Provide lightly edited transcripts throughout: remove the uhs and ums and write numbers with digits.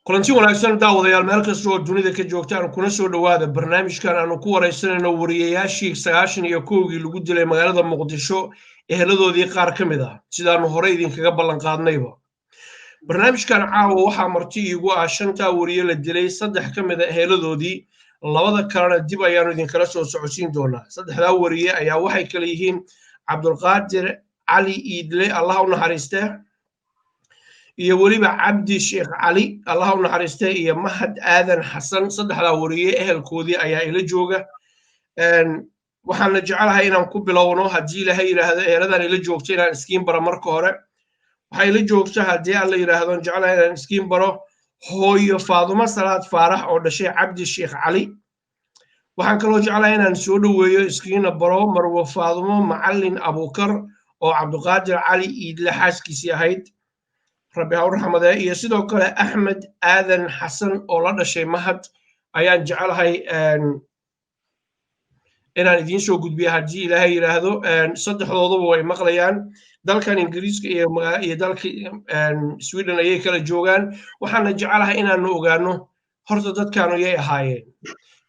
Kulanti wanaagsan, daawadayaal, meel kasta oo dunida ka joogtaan, kuna soo dhowaada barnaamijkan aanu ku waraysanayno wariyayaashii 91-kii lagu dilay magaalada Muqdisho eheladoodii qaar ka mid ah, sidaanu hore idinkaga ballan qaadnayba. Barnaamijkan caawa waxaa marti iigu ah shantaa wariye la dilay saddex ka mid a eheladoodii, labada kalena dib ayaanu idinkala soo socodsiin doonaa. Saddexdaa wariye ayaa waxay kala yihiin Cabdulqaadir Cali Iidle, Allah u naxariistee, iyo weliba Cabdi Sheekh Cali, Allah u naxariistee, iyo Mahad Aadan Xasan. Saddexdaa wariye ehelkoodii ayaa ila jooga. Waxaana jecelahay inaan ku bilowno, haddii Ilaahay yidhaahdo, eheladan ila joogta inaan iskiin baro. Marka hore waxaa ila joogta, haddii Alla yidhaahdo, jecelahay inaan iskiin baro hooyo Faadumo Salaad Faarax oo dhashay Cabdi Sheekh Cali. Waxaan kaloo jeclahay inaan soo dhoweeyo, iskiina baro, marwo Faadumo Macallin Abuukar oo Cabduqaadir Cali Iidle xaaskiisii ahayd, Rabbi ha u raxmadee, iyo sidoo kale Axmed Aadan Xasan oo la dhashay Mahad ayaan jecelahay inaan idiin soo gudbiyo, haddii Ilaahay yidhaahdo. Saddexdooduba way maqlayaan. Dalkan Ingiriiska iyo dalka Sweden ayay kala joogaan. Waxaana jecelahay inaanu ogaano horta dadkaanu yay ahaayeen,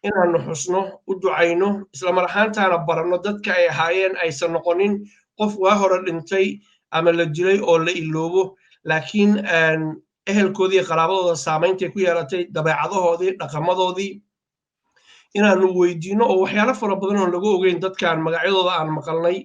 inaanu xusno, u ducayno, islamar ahaantaana baranno dadka ay ahaayeen, aysan noqonin qof waa hore dhintay ama la dilay oo la iloobo, laakiin ehelkoodii, qaraabadooda saameyntay ku yeelatay, dabeecadahoodii, dhaqamadoodii inaanu weydiino, oo waxyaalo fara badan oon lagu ogeyn dadkan magacyadooda aan maqalnay,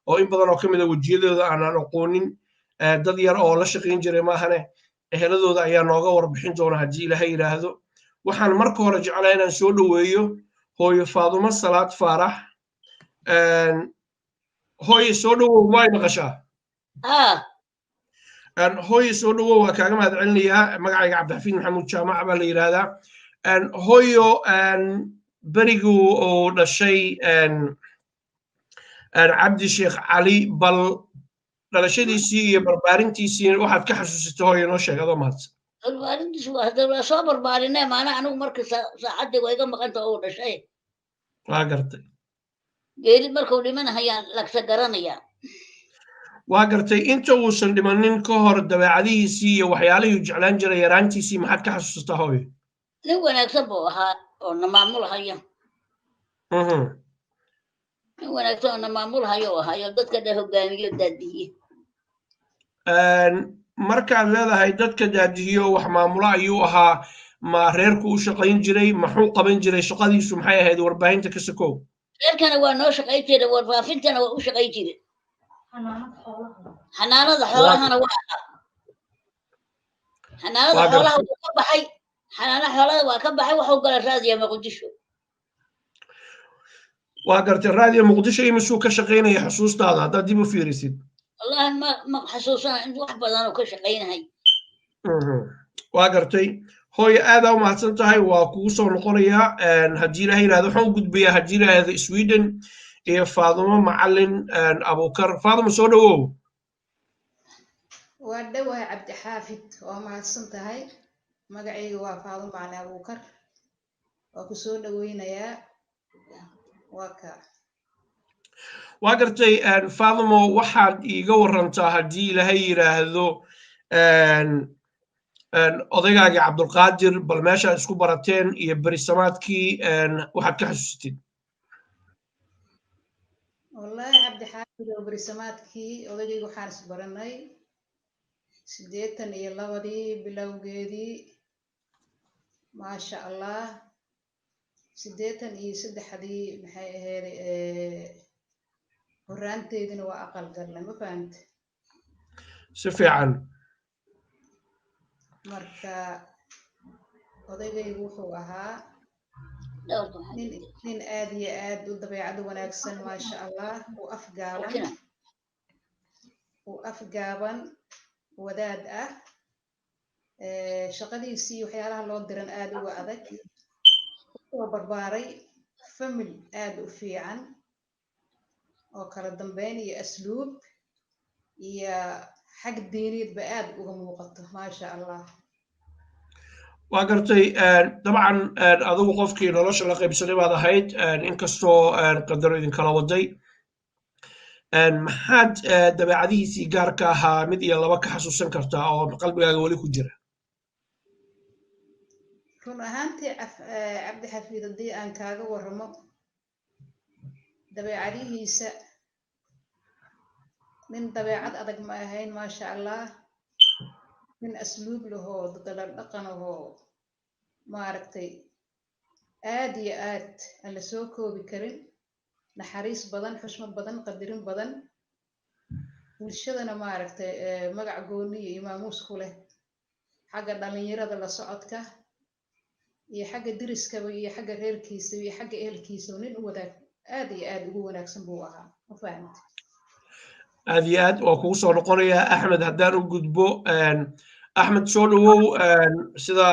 oo in badan oo ka mid a wejiyadooda aanan aqoonin, dad yar oo la shaqayn jiray maahane. Eheladooda ayaa nooga warbixin doona, haddii Ilaahay yidhaahdo. Waxaan marka hore jeclaa inaan soo dhoweeyo hooyo Faadumo Salaad Faarax. Hooye, soo dhowow. Way maqashaa? Hooye, soo dhowow. Waa kaaga mahad celinayaa. Magacayga Cabdixafiid Maxamuud Jaamac baa la yidhaahdaa. Hooyo, beriguu uu dhashay Cabdi Sheekh Cali, bal dhalashadiisii iyo barbaarintiisii waxaad ka xasuusatay, hooyo, noo sheeg, adoo mahadsan. Barbaarintiisu waa soo barbaarinay maana. Anigu marka saacaddii waa iga maqanta oo dhashay. Waa gartay. Geeri markuu dhimanahayaan lagsa garanaya. Waa gartay. Inta uusan dhimanin ka hor, dabeecadihiisii iyo waxyaalihii jeclaan jiray yaraantiisii maxaad ka xasuusataa, hooyo? Nin wanaagsan buu ahaa oo na maamulhaya. Nin wanaagsan oo na maamulhayo oo ahayo, dadka dha hogaamiyo, daadihiye. Markaad leedahay dadka daadihiyo, wax maamulo ayuu ahaa, ma reerku u shaqayn jiray? Maxuu qaban jiray? Shaqadiisu maxay ahayd warbaahinta ka sokow? Reerkana waa noo shaqayn jiray, warfaafintana waa u shaqayn jiray, xanaanada xoolahana waa ahaa. Xanaanada xoolaha wuu ka baxay, xanaanada xoolaha waa ka baxay, wuxuu galay Raadiya Muqdisho. Waa gartay. Raadiyo Muqdisho imisuu ka shaqaynaya, xusuustaada haddaad dib u fiirisid? Wallahi ma xasuusana in wax badan oo ka shaqaynahay. Waa gartay, hooyo, aadaa u mahadsan tahay. Waa kugu soo noqonayaa, haddii Ilaha yidhahdo. Waxaan u gudbayaa, haddii yidhaahdo, Sweden iyo Faadumo Macalin Abuukar. Faadumo, soo dhowow. Waa dhowahay, Cabdixaafid, waa mahadsan tahay. Magacayga waa Faadumo Macalin Abuukar, waa ku soo dhoweynayaa, waa ka. Waa gartay. Faadumo, waxaad iiga warantaa, haddii Ilaahay yidhaahdo, odaygaagii Cabdulqaadir, bal meeshaad isku barateen iyo berisamaadkii waxaad ka xasuusatid. Wallaahi Cabdixaafid oo berisamaadkii odaygayga waxaan isbaranay 82-dii bilowgeedii, maasha Allah. 83-dii, maxay ahayd, horaanteedina waa aqal galnay, ma fahamte? Si fiican. Marka odaygaygu wuxuu ahaa nin aad iyo aad u dabeecad wanaagsan, maasha Allah, uu afgaaban, wadaad ah, shaqadiisii waxyaalaha loo diran aad uga adag, usoo barbaaray family aad u fiican oo kala dambeyn iyo asluub iyo xag diiniidba aad uga muuqato, maasha Allah. Waa gartay. Dabcan adigu qofkii nolosha la qaybsanay baad ahayd, inkastoo qadaro idinkala waday. Maxaad dabeecadihiisii gaarka ahaa mid iyo laba ka xasuusan kartaa oo qalbigaaga weli ku jira? Run ahaantii, Cabdixafiid, haddii aan kaaga warramo dabeecadihiisa, nin dabeecad adag ma ahayn, maasha Allah. Nin asluub lahoo, dadalan dhaqan ahoo, maaragtay, aad iyo aad aan la soo koobi karin, naxariis badan, xushmad badan, qadirin badan, bulshadana, maaragtay, magac gooni iyo maamuus ku leh, xagga dhalinyarada la socodka iyo xagga deriskaba iyo xagga reerkiisa iyo xagga ehelkiisa, nin u wadaag aad iyo aad ugu wanaagsan buu ahaa, ma fahamte? Aad iyo aad waa kugu soo noqonayaa. Axmed haddaan u gudbo, Axmed, soo dhowow. Sida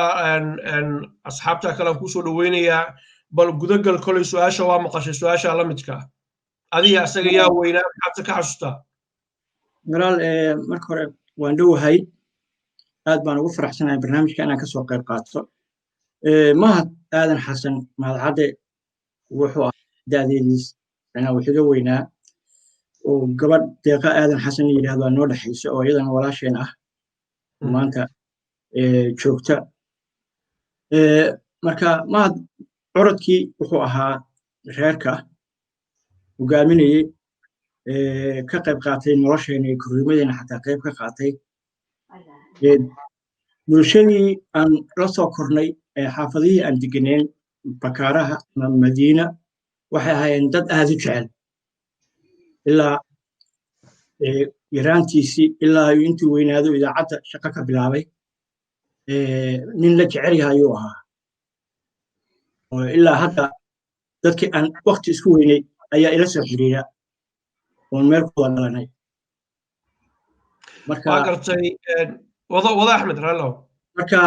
asxaabta kale aan kusoo dhoweynayaa, bal gudagal. Koley su-aasha waa maqashay, su-aasha la midka adiga asaga yaa weynaa, maxaad ka xasuustaa? Walaal, marka hore waan dhowahay, aad baan ugu faraxsanahay barnaamijka inaan kasoo qayb qaato. Mahad Aadan Xasan, Mahad Cadde, wuxuu ahaa da'deediis, macnaa wuxuu iga weynaa, oo gabadh Deeqa Aadan Xasan la yidhahdo aa noo dhexaysa, oo iyadana walaasheen ah, maanta joogta. Marka Mahad curadkii wuxuu ahaa reerka hogaaminayey, ka qayb qaatay nolosheena iyo korriimadeena, xataa qayb ka qaatay bulshadii aan la soo kornay. Xaafadihii aan degenayn, Bakaaraha ama Madiina, waxay ahaayeen dad aad u jecel. Ilaa yaraantiisii ilaa intuu weynaado idaacadda shaqo ka bilaabay, nin la jecel yahay ayuu ahaa, oo ilaa hadda dadkii aan wakti isku weynay ayaa ila soo xiriira oon meel ku wada dhalanay. Marka waa gartay. Wada wada, Axmed rallow. Marka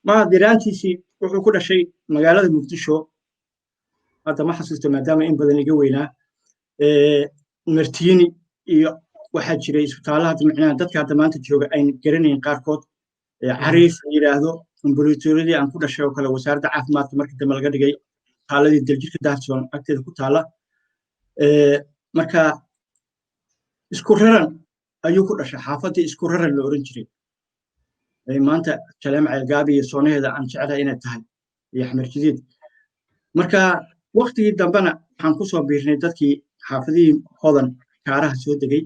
Mahad yaraantiisii wuxuu ku dhashay magaalada Muqdisho. Hadda ma xasuusto, maadaama in badan iga weynaa. Martiini iyo waxaa jiray isbitaalla hadda, macnaha, dadka hadda maanta jooga ayn garanayn qaarkood, Cariif la yidhaahdo, ambulatooriyadii aan ku dhashay oo kale, Wasaaradda Caafimaadka markii dambe laga dhigay, taaladii Daljirka Daahsoon agteeda ku taalla. Marka Isku Raran ayuu ku dhashay, xaafaddii Isku Raran la oran jiray, maanta Jaleem Ceelgaabi iyo soonaheeda aan jecelahay inay tahay, iyo Xamar Jadiid. Marka waktigii dambena waxaan ku soo biirnay dadkii xaafadihii Hodan, Kaaraha soo degay,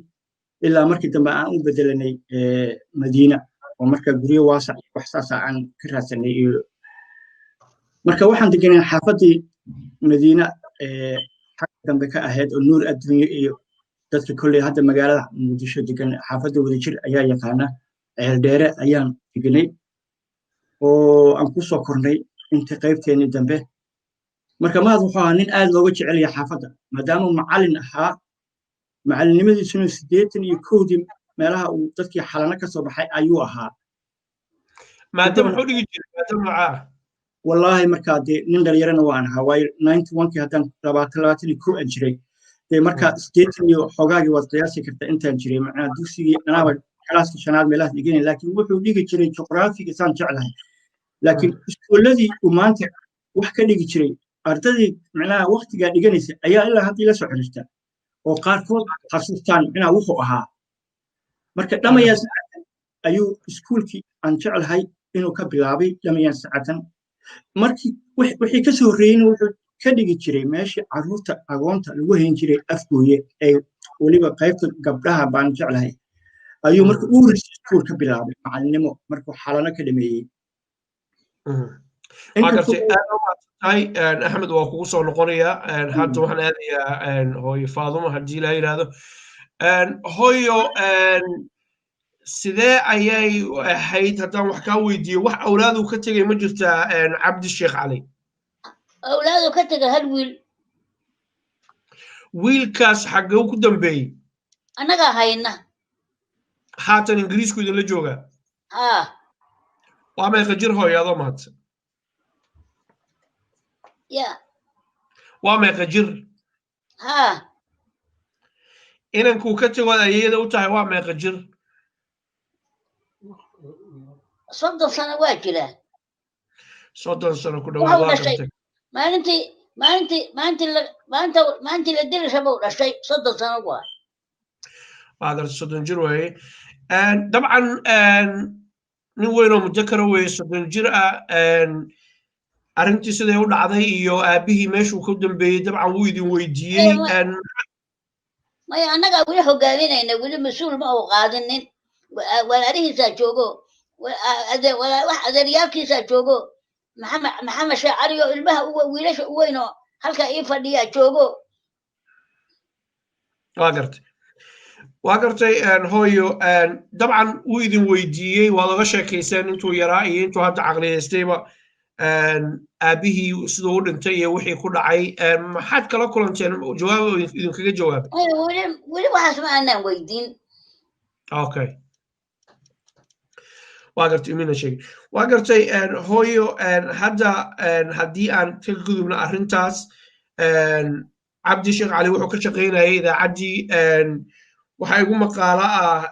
ilaa markii dambe aan u bedelanay Madiina, oo marka guryo waasac wax saasa aan ka raadsanay. Iyo marka waxaan deganay xaafaddii Madiina xagga dambe ka ahayd, oo Nuur Adduunye, iyo dadka kolley hadda magaalada Muqdisho degan xaafadda Wadajir ayaa yaqaana. Ceeldheere ayaan deganay oo aan ku soo kornay inta qaybteennii dambe. Marka Mahad wuxuu ahaa nin aad looga jecel yahay xaafadda, maadaama uu macallin ahaa, macallinnimadiisuna 81-dii meelaha uu dadkii Xalano ka soo baxay ayuu ahaa. Maadaama muxuu dhigi jiray, maadaama noocaa? Wallaahi, markaa dee nin dhalinyarana waan ahaa, waayo 91-kii haddaan 20, 21 aan jiray, dee marka 80 iyo xoogaagii waad qiyaasi kartaa intaan jiray. Macnaha dugsigii anaaba kalaaska shanaad meelahaas dhiganay, laakiin wuxuu dhigi jiray juqraafiga, saan jeclahay. Laakiin iskuulladii uu maanta wax ka dhigi jiray, ardadii macnaha waktigaa dhiganaysa ayaa ilaa hadda ila soo xiriirta, oo qaarkood xasuustaan macnaha wuxuu ahaa. Marka Dhamayaan Sacatan ayuu iskuulkii aan jeclahay inuu ka bilaabay, Dhamayaan Sacatan. Markii wixii ka soo horreeyeyna wuxuu ka dhigi jiray meeshii carruurta agoonta lagu hayn jiray, Afgooye, ee weliba qaybta gabdhaha baan jeclahay ayuu marka u horreysay iskuul ka bilaabay macalinimo, markuu Xalano ka dhameeyey. Waa gartay, aad u mahadsantahay, Axmed, waa kugu soo noqonayaa. Hadda waxaan aadayaa hooyo Faadumo, haddii Ilaah yidhaahdo. Hooyo, sidee ayay ahayd haddaan wax kaa weydiiyo, wax awlaadu ka tegay ma jirtaa Cabdi Sheekh Cali? Awlaadu ka tegay hal wiil. Wiilkaas xaggee ku dambeeyey? Annagaa hayna. Haatan Ingiriisku idinla joogaa? Haa. Waa meeqa jir, hooyo, adoo mahadsan? Ya? Waa meeqa jir? Haa. Inankuu ka tegood ayayada u tahay waa meeqa jir? 30 sano waa jiraa. 30 sano ku dhawaad, waa gartay. Maalintii la dili rabo dhashay, 30 sano waa. Waa gartay, 30 jir waaye dabcan. Nin weyn oo mudakara weeye, 30 jir ah. Arrintii siday u dhacday iyo aabbihii meeshuu ku dambeeyey dabcan wuu idin weydiiyey. Maya, annagaa weli hogaaminayna, weli mas-uul ma uu qaadinin. Walaalihiisaa joogo, wax adeeryaalkiisaa joogo, Maxamed, Maxamed Sheekh Cali oo ilmaha wiilasha u weyn oo halka ii fadhiyaa joogo. Waa gartay, waa gartay hooyo. Dabcan wuu idin weydiiyey, waad oga sheekayseen intuu yaraa iyo intuu hadda caqliyaystayba, aabbihii siduu u dhintay iyo wixii ku dhacay. Maxaad kala kulanteen jawaab idinkaga jawaabay? Weli weli waxaas ma aanaan weydiin. Okay, waa gartay, imina sheegay. Waa gartay hooyo. Hadda haddii aan ka gudubno arrintaas, Cabdi Sheekh Cali wuxuu ka shaqaynayay idaacaddii. Waxaa igu maqaalo ah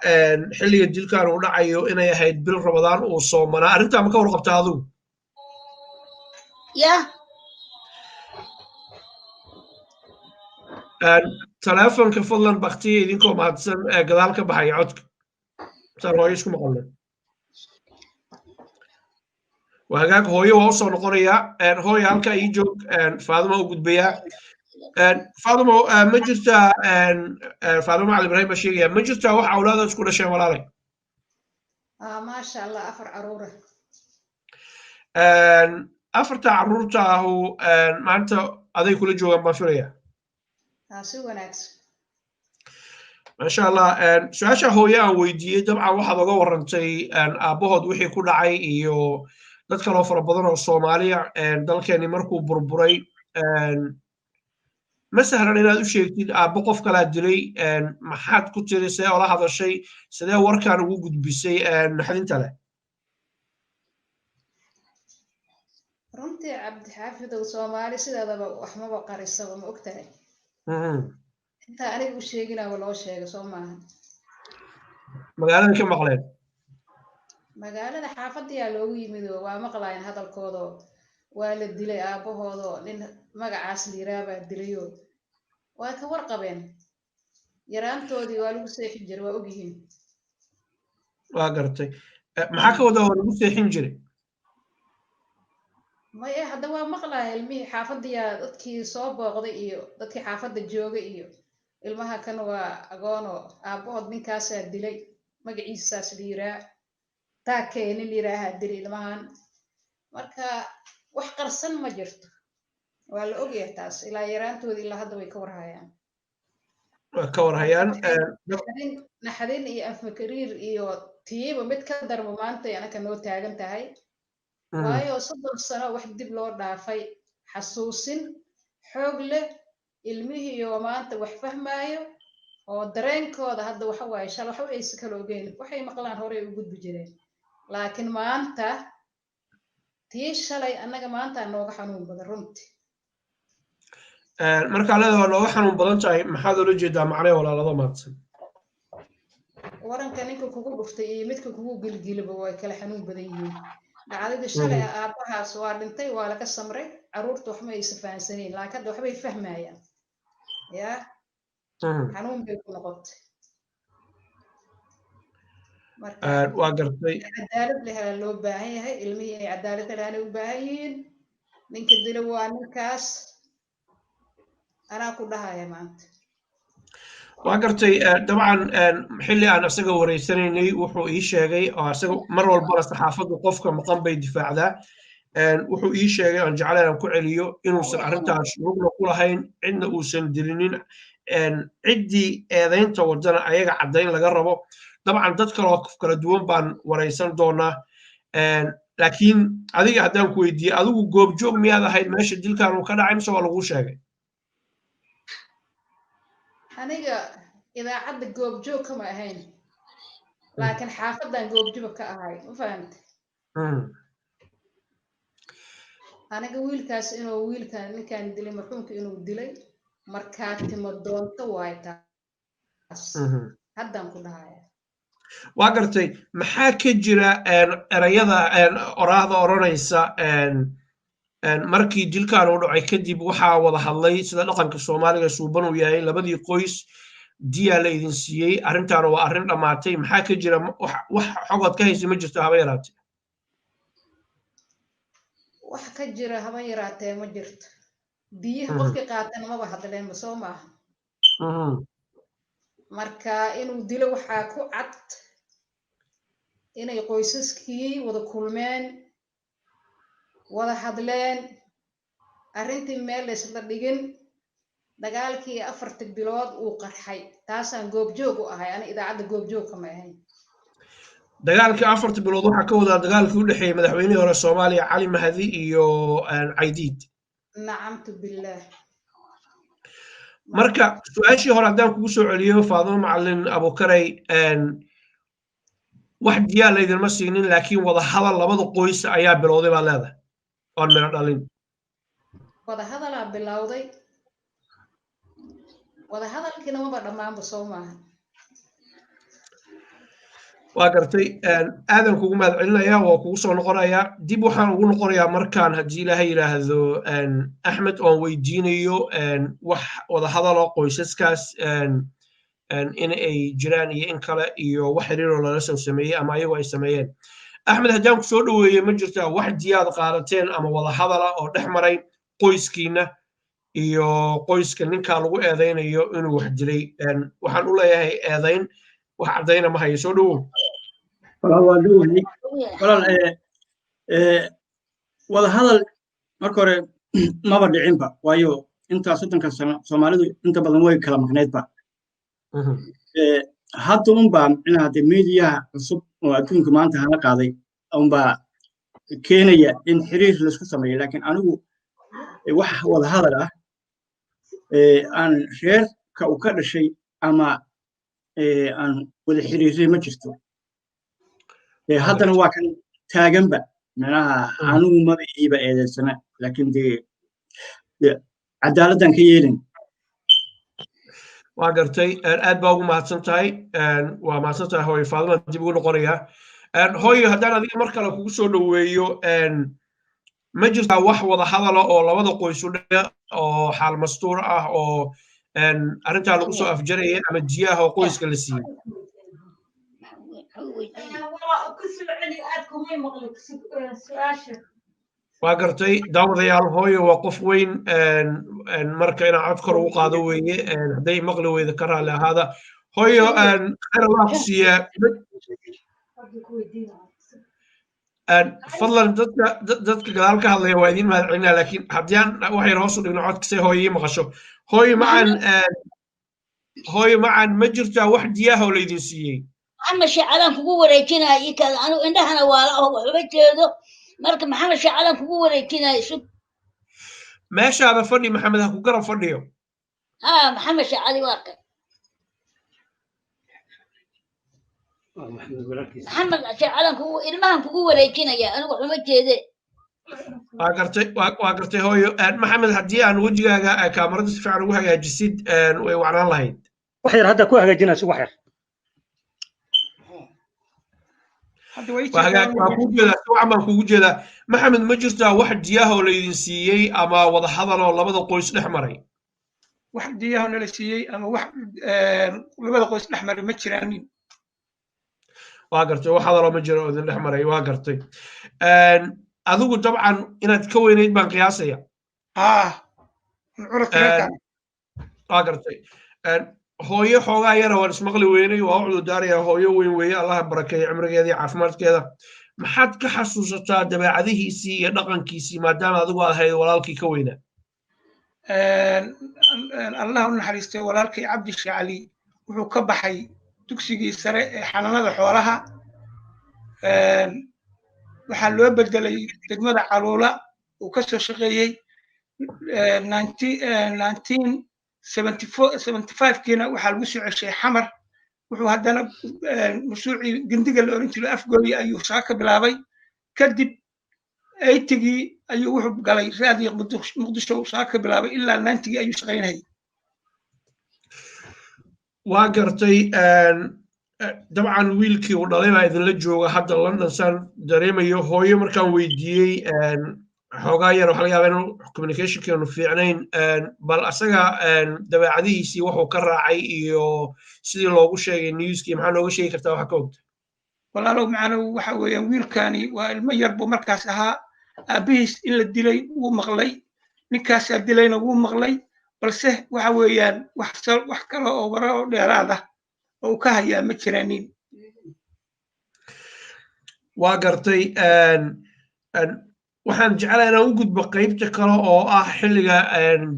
xilliga dilkan uu dhacayo inay ahayd bil Ramadaan, uu soomanaa. Arrintaa ma ka warqabta adigu? Ya. Telefonka fadlan baktiya idinkoo mahadsan, gadaal ka baxaya codka saan hooyo isku maqalno. Waa hagaag, hooyo waa usoo noqonayaa. Hooyo, halkaa ii joog, Faaduma u gudbayaa. Faaduma, ma jirtaa, Faaduma Cali Ibraahim baa sheegaya, ma jirtaa wax awlaada isku dhasheen, walaalay? Maasha Allah, afar caruura. Afarta caruurta ahu maanta aday kula joogaan baan filaya. Si wanaagsan. Maasha Allah. Su-aasha hooye aan weydiiyey, dabcan waxaad oga warrantay aabbahood wixii ku dhacay iyo dad kaloo fara badan oo Soomaaliya dalkeeni markuu burburay. Ma sahlan inaad u sheegtid aabbo qof kalaa dilay. Maxaad ku tiri? See ola hadashay? Sidee warkaan ugu gudbisay naxdinta leh? Runtii Cabdixaafidow, Soomaali sideedaba wax maba qarisaba, ma og tahay? Intaa aniga u sheeginaaba loo sheega, soo maaha? Magaalada ka maqleen? Magaalada xaafadiyaa loogu yimid oo waa maqlaayeen hadalkoodoo, waa la dilay aabbahoodoo, nin magacaas liiraabaa dilayoo waa ka warqabeen. Yaraantoodii waa lagu seexin jiray, waa ogyihiin. Waa gartay. Maxaa ka wadaa waa lagu seexin jiray? Maya, hadda waa maqlaaya ilmihii xaafadiyaa, dadkii soo booqday iyo dadkii xaafadda jooga iyo ilmaha kan waa agoonoo aabbahood ninkaasaa dilay, magaciisaas liiraa, taakee nin liiraahaa dilay ilmahan. Marka wax qarsan ma jirto, waa la ogyahay taas. Ilaa yaraantoodii ilaa hadda way ka warhayaan. Waa ka warhayaan. Naxdin iyo afmakariir iyo tiiba mid ka darmo maanta anaka noo taagan tahay, waayo 30 sano wax dib loo dhaafay, xasuusin xoog leh ilmihiiyo maanta wax fahmaayo oo dareenkooda hadda waxa waaye shal waxba aysa kala ogeyn, waxay maqlaan horey u gudbi jireen. Laakiin maanta tii shalay annaga maanta nooga xanuun badan runtii. Markaa leeda waa nooga xanuun badan tahay, maxaad ula jeedaa macnee, walaalado mahadsan? Waranka ninka kugu dhuftay iyo midka kugu gilgiliba way kala xanuun badan yihiin. Dhacdadii shalay aabbahaas waa dhintay, waa laga samray, caruurta waxma aysa fahansanayn, laakiin hadda waxbay fahmayaan, ya xanuun bay ku noqotay. Waa gartay. Cadaalad la helaa loo baahan yahay, ilmihii inay cadaalad helaanay u baahan yihiin. Ninka dila waa ninkaas, anaa ku dhahaya maanta. Waa gartay. Dabcan xilli aan isaga wareysanaynay wuxuu ii sheegay, oo isaga mar walbana saxaafaddu qofka maqan bay difaacdaa, wuxuu ii sheegay aan jeclayn aan ku celiyo inuusan arrintaas lugna ku lahayn, cidna uusan dilinin, ciddii eedaynta wadana ayaga caddayn laga rabo. Dabcan dad kaloo kala duwan baan waraysan doonaa, laakiin adiga haddaan ku weydiiyey, adigu goobjoog miyaad ahayd meesha dilkan uu ka dhacay mise waa laguu sheegay? Aniga idaacadda goobjoog kama ahayn, laakiin xaafaddan goobjoog ka ahay, ma fahamte? Aniga wiilkaas inuu wiilkan ninkan dilay, marxuumka inuu dilay, markaatimo doonto waay taas, haddaan ku dhahaya. Waa gartay. Maxaa ka jira erayada oraahda odhanaysa markii dilkan uu dhacay kadib waxaa wada hadlay, sida dhaqanka Soomaaliga suuban uu yahay, labadii qoys, Diyaa la idin siiyey, arrintaana waa arrin dhammaatay. Maxaa ka jira? Wax xogood ka haysa ma jirto haba yaraatee? Wax ka jira haba yaraatee ma jirto. Biyaha qofkii qaatana maba hadleenba, soo maaha? Marka inuu dilo waxaa ku cad inay qoysaskii wada kulmeen, wada hadleen, arrintii meel laysla dhigin, dagaalkii 4ta bilood uu qarxay. Taasaan goobjoog u ahay ani, idaacadda goobjoog kama ahayn. Dagaalkii 4ta bilood waxaa ka wadaa dagaalkii u dhexeeyey madaxweynihii hore Soomaaliya Cali Mahdi iyo Caydiid? Nacamtu billaah. Marka su-aashii hore haddaan kugu soo celiyo, Faadimo Macalin Abukaray, wax diyaa laydinma siinin, laakiin wada hadal labada qoys ayaa bilowday baa leedahay oon miro dhalin? Wada hadalaa bilowday, wada hadalkiina maba dhammaanba, soo maaha? Waa gartay. Aadan kugu mahad celinayaa, waa kugu soo noqonayaa. Dib waxaan ugu noqonayaa markaan, haddii Ilaahay yidhaahdo, Axmed oon weydiinayo wax wada hadalo qoysaskaas in ay jiraan iyo in kale, iyo wax xiriiroo lala soo sameeyey ama ayagu ay sameeyeen. Axmed, haddaan ku soo dhoweeye, ma jirtaa wax diyaad qaadateen ama wada hadala oo dhex maray qoyskiina iyo qoyska ninkaa lagu eedaynayo inuu wax dilay? Waxaan u leeyahay eedayn, wax caddayna ma hayo. Soo dhowow. Walaal, waa dhowahay walaal. Wada hadal marka hore maba dhicinba, waayo intaa 30ka sano Soomaalidu inta badan way kala maqnaydba. Hadda unbaa micnaha dee meediyaha cusub oo adduunka maanta hala qaaday unbaa keenaya in xiriir laisku sameeyo, laakiin anigu wax wada hadal ah aan reerka uu ka dhashay ama aan wada xiriiray ma jirto. Haddana waa kan taaganba, micnaha anigu maba iiba eedeysana, laakiin dee cadaaladdan ka yeelin. Waa gartay, aad baa ugu mahadsan tahay. Waa mahadsan tahay hooyo Faadima. Dib ugu noqonayaa hooyo, haddaan adiga mar kale kugu soo dhoweeyo, ma jirtaa wax wada hadala oo labada qoys u dhe oo xaal mastuur ah oo arrintaa lagu soo afjaraya ama jiyaha oo qoyska la siiyey? Aad kumay maqli su-aasha. Waa gartay. Daawadayaal, hooyo waa qof weyn, marka inaan cod kor ugu qaado weeye. Hadday maqli weyda ka raalli ahaada. Hooyo, khayr Allah ku siiya. Fadlan dadka gadaal ka hadlaya waa idiin mahad celinaa, laakiin haddii aan wax yar hoos u dhigno codka si hooyo ii maqasho. Hooyo macaan, hooyo macaan, ma jirtaa wax diyaah oo laydin siiyey? Maxamed Sheecalaan kugu wareejinaya ii kaada. Anigu indhahana waala oo wax uma jeedo. Marka Maxamed Sheecalaan kugu wareejinaya, sug. Meeshaada fadhi, Maxamed ha ku garab fadhiyo. Ha, Maxamed Sheecali waa kan. Maxamed Sheecalaan kugu ilmahan kugu wareejinaya, anigu wax uma jeede. Waa gartay, waa gartay hooyo. Maxamed, haddii aan wejigaaga kaamarada si fiican ugu hagaajisid way wacnaan lahayd. Wax yar hadda ku hagaajinayso, wax yar. Waa kuu jeedaa, si wacan baan kugu jeedaa. Maxamed, ma jirtaa wax diyaah oo laydin siiyey ama wada hadal oo labada qoys dhex maray? Wax diyaho nala siiyey ama wax labada qoys dhex maray ma jiraanin. Waa gartay, wax hadaloo ma jiro oo idin dhex maray. Waa gartay. Adigu dabcan inaad ka weynayd baan qiyaasaya. Haa. Waa gartay. Hooyo xoogaa yara waan ismaqli weynay, waa u cudurdaarayaa. Hooyo weyn weeye, Allaha barakeeyo cimrigeeda iyo caafimaadkeeda. Maxaad ka xasuusataa dabeecadihiisii iyo dhaqankiisii, maadaama adigu aad ahayd walaalkii ka weynaa? Allah u naxariistay walaalkay Cabdi Shacali. Wuxuu ka baxay dugsigii sare ee xanaanada xoolaha. Waxaa loo bedelay degmada Caluula, uu ka soo shaqeeyey. 1975kiina waxaa lagu soo ceshay Xamar. Wuxuu haddana mashruucii gindiga la oran jiray Afgooye ayuu shaqo ka bilaabay. Kadib 80gii ayuu wuxuu galay Raadiyo Muqdisho, shaqo ka bilaabay, ilaa 90gii ayuu shaqaynayay. Waa gartay. Dabcan wiilkii uu dhalay baa idinla jooga hadda London, saan dareemayo. Hooyo markaan weydiiyey Xoogaa yar waxa laga yaabaa inuu communicationkeenu fiicnayn. Bal asaga dabeecadihiisii wuxuu ka raacay iyo sidii loogu sheegay newskii, maxaa nooga sheegi kartaa waxa ka ogta? Walaalow macanow, waxa weeyaan wiilkani waa ilmo yar buu markaas ahaa. Aabbihiis in la dilay wuu maqlay, ninkaasaa dilayna wuu maqlay, balse waxa weeyaan wax kale oo wara oo dheeraad ah oo uu ka hayaa ma jiraanin. Waa gartay. Waxaan jeclaa inaan u gudbo qaybta kale oo ah xilliga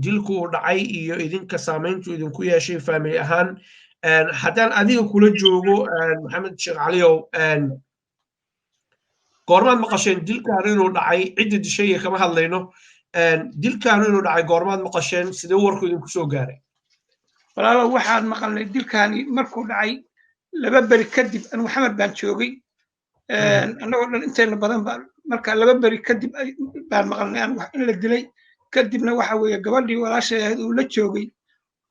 dilku uu dhacay iyo idinka saamayntu idinku yeeshay family ahaan. Haddaan adiga kula joogo, Maxamed Sheekh Caliyow, goormaad maqasheen dilkaanu inuu dhacay? Cidda dishay iyo kama hadlayno. Dilkaanu inuu dhacay goormaad maqasheen? Sidee warku idinku soo gaaray? Walaalow, waxaan maqalnay dilkaani markuu dhacay 2 beri kadib. Anigu Xamar baan joogay, annagoo dhan inteena badan baa. Marka 2 beri kadib baan maqalnay anigu in la dilay. Kadibna waxa weeye gabadhii walaashay ahayd uu la joogay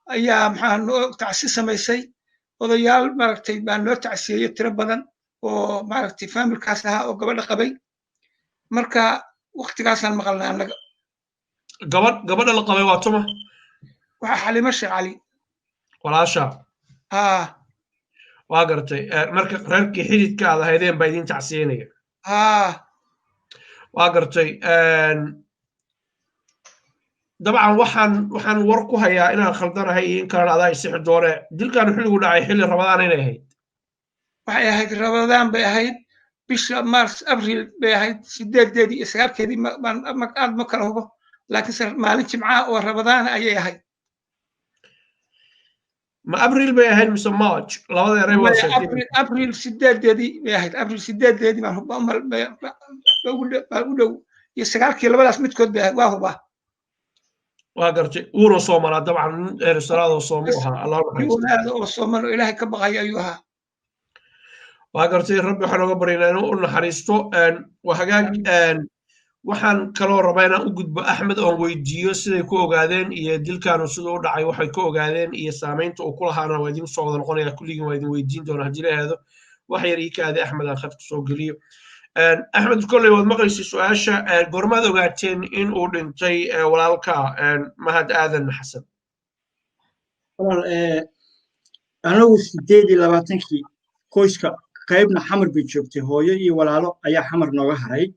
ayaa maxaa noo tacsi samaysay. Odayaal maaragtay baa noo tacsiyeeyey tiro badan oo maaragtay faamilkaas ahaa oo gabadha qabay. Marka waktigaasaan maqalnay annaga. Gabadha la qabay waa tuma? Waxaa Xalimo Sheekh Cali. Walaasha? Haa. Waa gartay. Marka reerkii xididka aad ahaydeen baa idin tacsiyeynaya? Haa. Waa gartay. Dabcan waxaan war ku hayaa inaan khaldanahay iyo in kalena adaa isixi doone, dilkaanu xilligu dhacay xilli Rabadaan inay ahayd. Waxay ahayd Rabadaan bay ahayd, bisha Mars, Abriil bay ahayd, 8-deedii iyo 9-keedii, aad ma kala hubo, laakiinse maalin Jimcaha oo Rabadaana ayay ahayd. Ma Abriil bay ahayd mise March? Labada eray waa sheegtay. Abriil 8-deedii bay ahayd. Abriil 8-deedii baan baan u dhow iyo 9-kii, labadaas midkood bay ahayd, waa hubaa. Waa gartay. Wuuna soomanaa dabcan, nin erisalaadoo soomu ahaa, Allah naxariisto. Wanaada oo sooman oo Ilaahay ka baqaya ayuu ahaa. Waa gartay. Rabbi waxaan oga baryaynaa inuu u naxariisto. Waa hagaag. Waxaan kaloo rabaa inaan u gudbo Axmed oon weydiiyo siday ku ogaadeen iyo dilkaanu siduu u dhacay, waxay ka ogaadeen iyo saamaynta uu ku lahaana. Waa idin soo wada noqonaya kulligiin, waa idin weydiin doonaa haddii la aado. Wax yar ii kaadi, Axmed aan khadka soo geliyo. Axmed, kolley waad maqlaysay su-aasha. Goormaad ogaateen in uu dhintay walaalka Mahad Aadan Xasan? Walaal, anagu 28-kii qoyska qaybna Xamar bay joogtay, hooyo iyo walaalo ayaa Xamar nooga haray.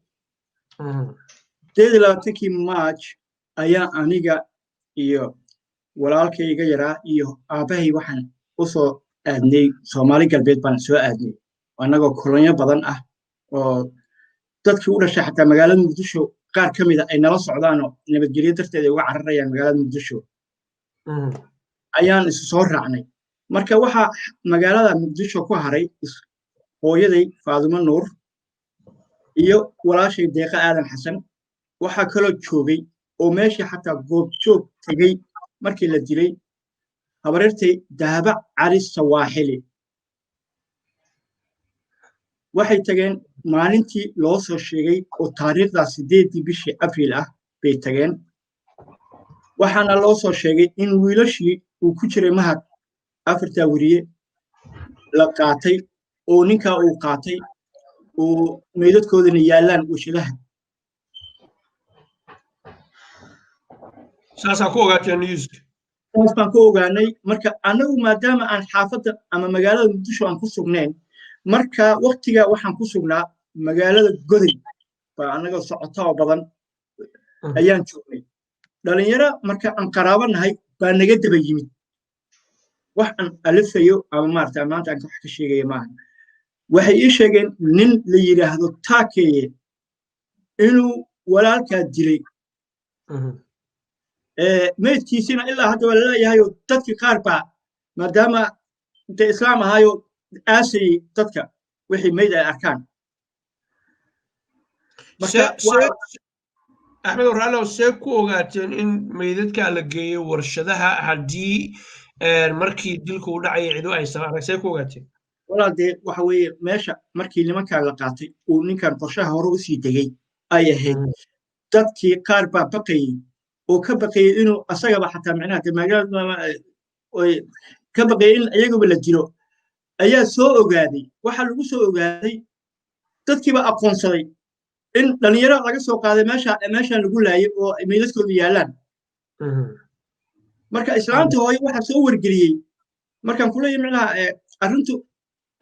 28-kii March ayaa aniga iyo walaalkayga yaraa iyo aabbahay waxaan u soo aadnay Soomaali Galbeed baan soo aadnay, annagoo kolonyo badan ah oo dadkii u dhashay xataa magaalada Muqdisho qaar ka mida ay nala socdaanoo nabadgelyo darteed ay uga cararayaan magaalada Muqdisho ayaan isu soo raacnay. Marka waxaa magaalada Muqdisho ku haray hooyaday Faadumo Nuur iyo walaashay Deeqa Aadan Xasan. Waxaa kaloo joogay oo meeshii xataa goobjoog tegey markii la dilay habareertay Dahaba Cali Sawaaxili. Waxay tageen maalintii loo soo sheegay oo taariikhdaa 8-dii bishii Abriil ah bay tageen. Waxaana loo soo sheegay in wiilashii uu ku jiray Mahad, afartaa weriye, la qaatay oo ninkaa uu qaatay oo meydadkoodana yaallaan warshadaha. Saasaa ku ogaateen newska? Saas baan ku ogaanay. Marka annagu maadaama aan xaafadda ama magaalada Muqdisho aan ku sugnayn marka waktiga, waxaan ku sugnaa magaalada Goday baa annaga socota oo badan ayaan joognay. Dhalinyaro marka aan qaraabo nahay baa naga daba yimid. Wax aan alifayo ama maarata maanta aan wax ka sheegaya maaha. Waxay ii sheegeen nin la yidhaahdo Taakeeye inuu walaalkaa dilay, meydkiisina ilaa hadda waa laleeyahayoo dadkii qaar baa maadaama de islaam ahaayo aasayey dadka wixii meyd ay arkaan. Axmed Waraalow, see ku ogaateen in meydadkaa la geeyo warshadaha haddii markii dilku u dhacaya cidu aysan arag? See ku ogaateen? Walaal, dee waxa weeye meesha markii nimankan la qaatay uu ninkan qorshaha hore usii degay ay ahayd, dadkii qaar baa baqayey oo ka baqayey inuu asagaba xataa micnaha dee magaalada ka baqayey in iyagaba la dilo ayaa soo ogaaday. Waxaa lagu soo ogaaday dadkiiba aqoonsaday. In dhalinyaro laga soo qaaday meesha meeshaan lagu laayay oo meydadkoodu yaallaan. Marka islaanta hooyo waxaa soo wargeliyey, markaan kuleeyahay micnaha arrintu,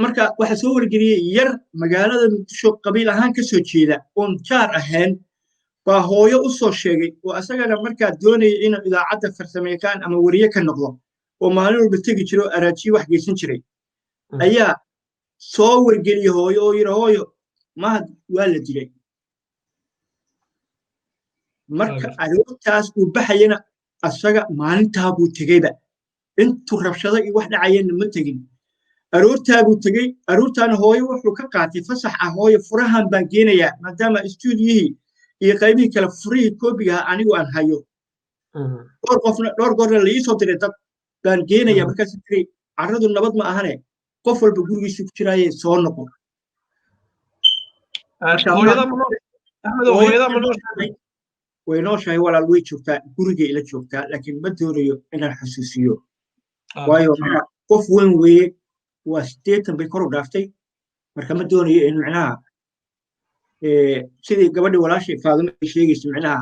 marka waxaa soo wargeliyey yar magaalada Muqdisho qabiil ahaan ka soo jeeda oon jaar ahayn baa hooyo u soo sheegay, oo asagana markaa doonaya inuu idaacadda farsamayaqaan ama weriye ka noqdo, oo maalin walba tegi jiro oo araajiyo wax geysan jiray, ayaa soo wargeliyey hooyo oo yidhi, "Hooyo, Mahad waa la dilay." Marka aroortaas uu baxayana asaga maalintaa buu tegeyba, intuu rabshado iyo wax dhacayeenna ma tegin, aroortaa buu tegey. Aroortaana hooyo wuxuu ka qaatay fasax ah: "Hooyo, furahan baan geenayaa, maadaama istuudiyihii iyo qaybihii kale furihii koobigaha anigu aan hayo, dhowr qofna dhowr goorna la ii soo diray, dad baan geenayaa." Markaas tiri, "Carradu nabad ma ahane, qof walba gurigiisu ku jiraaye, soo noqo." Way nooshahay walaal, way joogtaa, gurigay ila joogtaa, laakiin ma doonayo inaan xusuusiyo, waayo qof weyn weeye, waa 80 bay kor u dhaaftay. Marka ma doonayo in micnaha sidii gabadhii walaashay Faadimo ay sheegayso, micnaha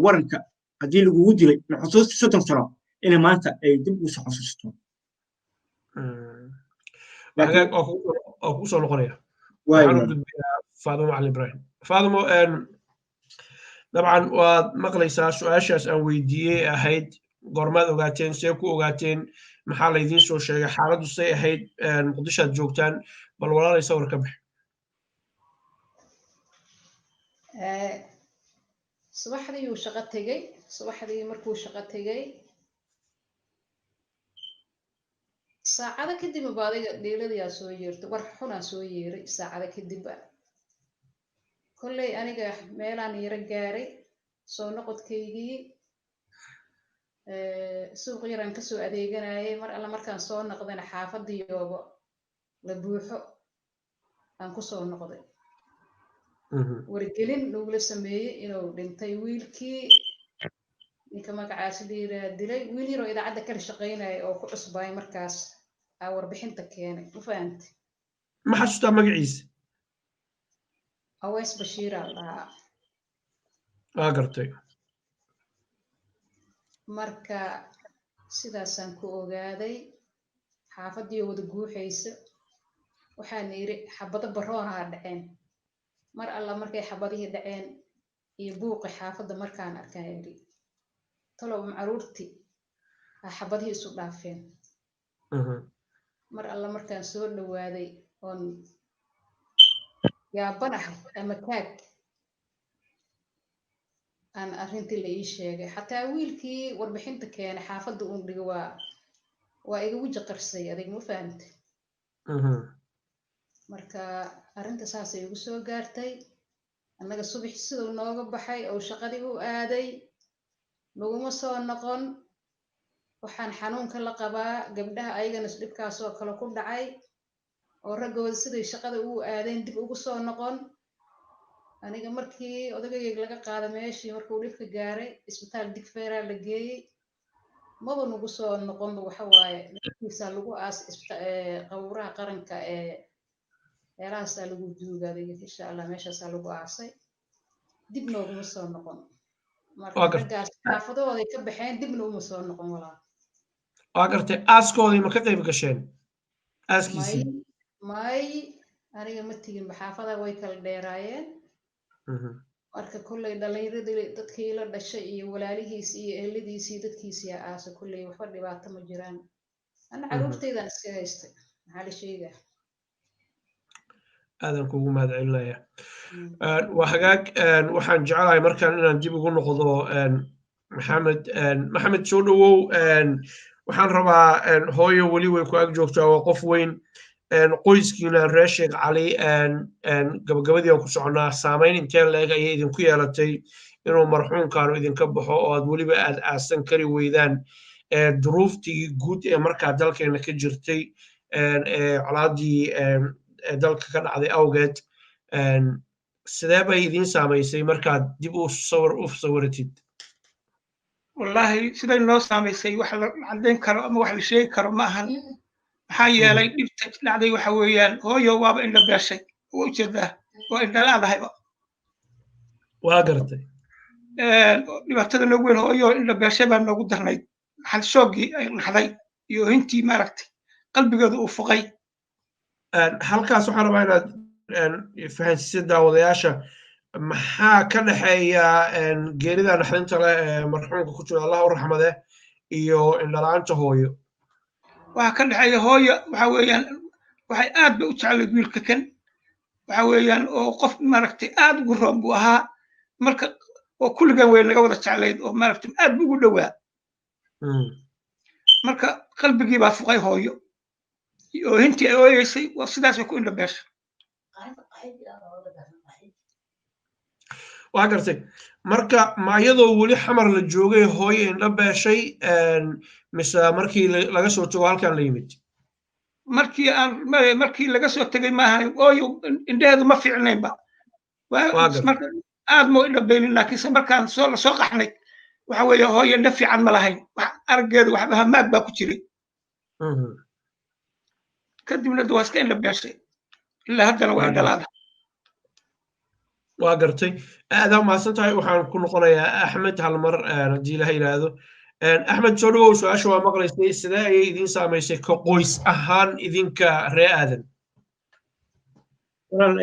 waranka haddii lagugu dilay xusuusta 30 sano inay maanta ay dib ugu soo xusuusto. Waa kugu soo noqonaya. Waxaan u gudbayaa Faadimo Macalin Ibrahim. Faadimo, dabcan waad maqlaysaa su-aashaas aan weydiiyey ahayd: goormaad ogaateen, see ku ogaateen, maxaa laydiin soo sheegay, xaaladdu say ahayd, Muqdishoad joogtaan? Bal walaalay sawir ka bix. Subaxdii uu shaqo tegey, subaxdii markuu shaqo tegey saacado kadib ba adiga dhiiladayaa soo yeertay, war xunaa soo yeeray saacado kadibba. Kolley aniga meelaan yaro gaaray, soo noqodkaygii suuq yaraan kasoo adeeganayay. Mar alla markaan soo noqdayna xaafadiyooba la buuxo aan kusoo noqday. Wargelin lagula sameeyey inuu dhintay wiilkii ninka magacaasi la yiraah dilay, wiil yaroo idaacadda kala shaqaynaya oo ku cusbaay markaas aa warbixinta keenay, ma fahamti? Ma xasuustaa magaciisa? Aweys Bashiiraa dhahaa. Waa gartay. Marka sidaasaan ku ogaaday, xaafaddiioo wada guuxaysa. Waxaan yidhi xabado baroonaha dhaceen. Mar alla markay xabadihii dhaceen iyo buuqi xaafadda markaan arkaan yidhi, talow macaruurti ha xabadihii isu dhaafeen? Mar alla markaan soo dhowaaday oon yaabanahay ama taag aan arrintii la ii sheegay, xataa wiilkii warbixinta keenay xaafadda uun dhigo waa iga weji qarsay adig, ma fahamte? Marka arrinta saasay igu soo gaartay. Annaga subax siduu nooga baxay oo shaqadii u aaday naguma soo noqon. Waxaan xanuunka la qabaa gabdhaha ayagana dhibkaasoo kale ku dhacay oo raggooda siday shaqada ugu aadeen dib ugu soo noqon. Aniga markii odagayga laga qaada meeshii markuu dhibka gaaray, isbitaal Digfeeraa la geeyey, maba nagu soo noqonba. Waxa waaye naftiisaa lagu aas qabuuraha qaranka ee meelahaasaa lagu duugaaday, insha Allah meeshaasaa lagu aasay, dib nooguma soo noqon. Marka raggaas xaafadahooday ka baxeen, dibna uma soo noqon walaal. Waa gartay. Aaskoodii ma ka qayb gasheen, aaskiisii? May, aniga ma tegin, xaafadaha way kala dheeraayeen. Marka kolley dhallinyaradii dadkii la dhashay iyo walaalihiis iyo eheladiis iyo dadkiisiyaa aasa. Kolley waxba dhibaato ma jiraan, ana caruurteydaan iska haystay, maxaa la sheegaa? Aadan kugu mahad celinaya. Waa hagaag. Waxaan jecelahay markaan inaan dib ugu noqdo Maxamed. Maxamed, soo dhowow. Waxaan rabaa, hooyo weli way ku ag joogtaa, waa qof weyn. Qoyskiina reer Sheekh Cali, gabagabadii aan ku soconnaa, saamayn intee leeg ayay idinku yeelatay inuu marxuumkaanu idinka baxo oo aad weliba aad aasan kari weydaan, duruuftii guud ee markaa dalkeena ka jirtay, colaadii dalka ka dhacday awgeed? Sidee bay idiin saamaysay markaad dib u sawir u sawiratid? Wallaahi siday noo saamaysay wax la caddayn karo ama wax la sheegi karo ma ahan. Maxaa yeelay dhibta dhacday waxa weeyaan hooyo waaba indha beeshay, waa ujeedaa, waa indhalaadahayba. Waa gartay. Dhibaatada noogu weyn hooyo indhabeeshay baa noogu darnayd, xalshooggii ay naxday iyo hintii maaragtay qalbigeedu uu fuqay. Halkaas waxaan rabaa inaad fahansiisid daawadayaasha maxaa ka dhexeeya geerida naxdinta leh ee marxuumka ku jira, Allah u raxmade, iyo indhala-aanta hooyo. Waxaa ka dhexeeya hooyo waxa weeyaan waxay aad bay u jeclayd wiilka kan, waxa weeyaan oo qof maaragtay aad ugu roon buu ahaa, marka oo kulligan way naga wada jeclayd oo maaragtay aad buu ugu dhowaa. Marka qalbigii baa fuqay hooyo oo hintii ay ooyeysay, waa sidaasay ku indhabeeshay. Waa gartay. Marka ma iyadoo weli Xamar la joogay hooyo indho beeshay mise markii laga soo tago halkan la yimid? Markii aan markii laga soo tegay maaha, ooyo indheheedu ma fiicnaynba marka aad ma indho beelin, laakiinse markaan soo lasoo qaxnay waxa weeye hooyo indho fiican ma lahayn, wax araggeedu waxba hamaag baa ku jiray. Kadibna waa iska indho beeshay, ilaa haddana waa indhalaada. Waa gartay, aadaa umahadsan tahay. Waxaan ku noqonayaa Axmed hal mar haddii ilaha yidhaahdo. Axmed, soo dhawow. Su-aasha waa maqlaysay, sidee ayay idiin saamaysay ka qoys ahaan idinka ree Aadan? Walaal,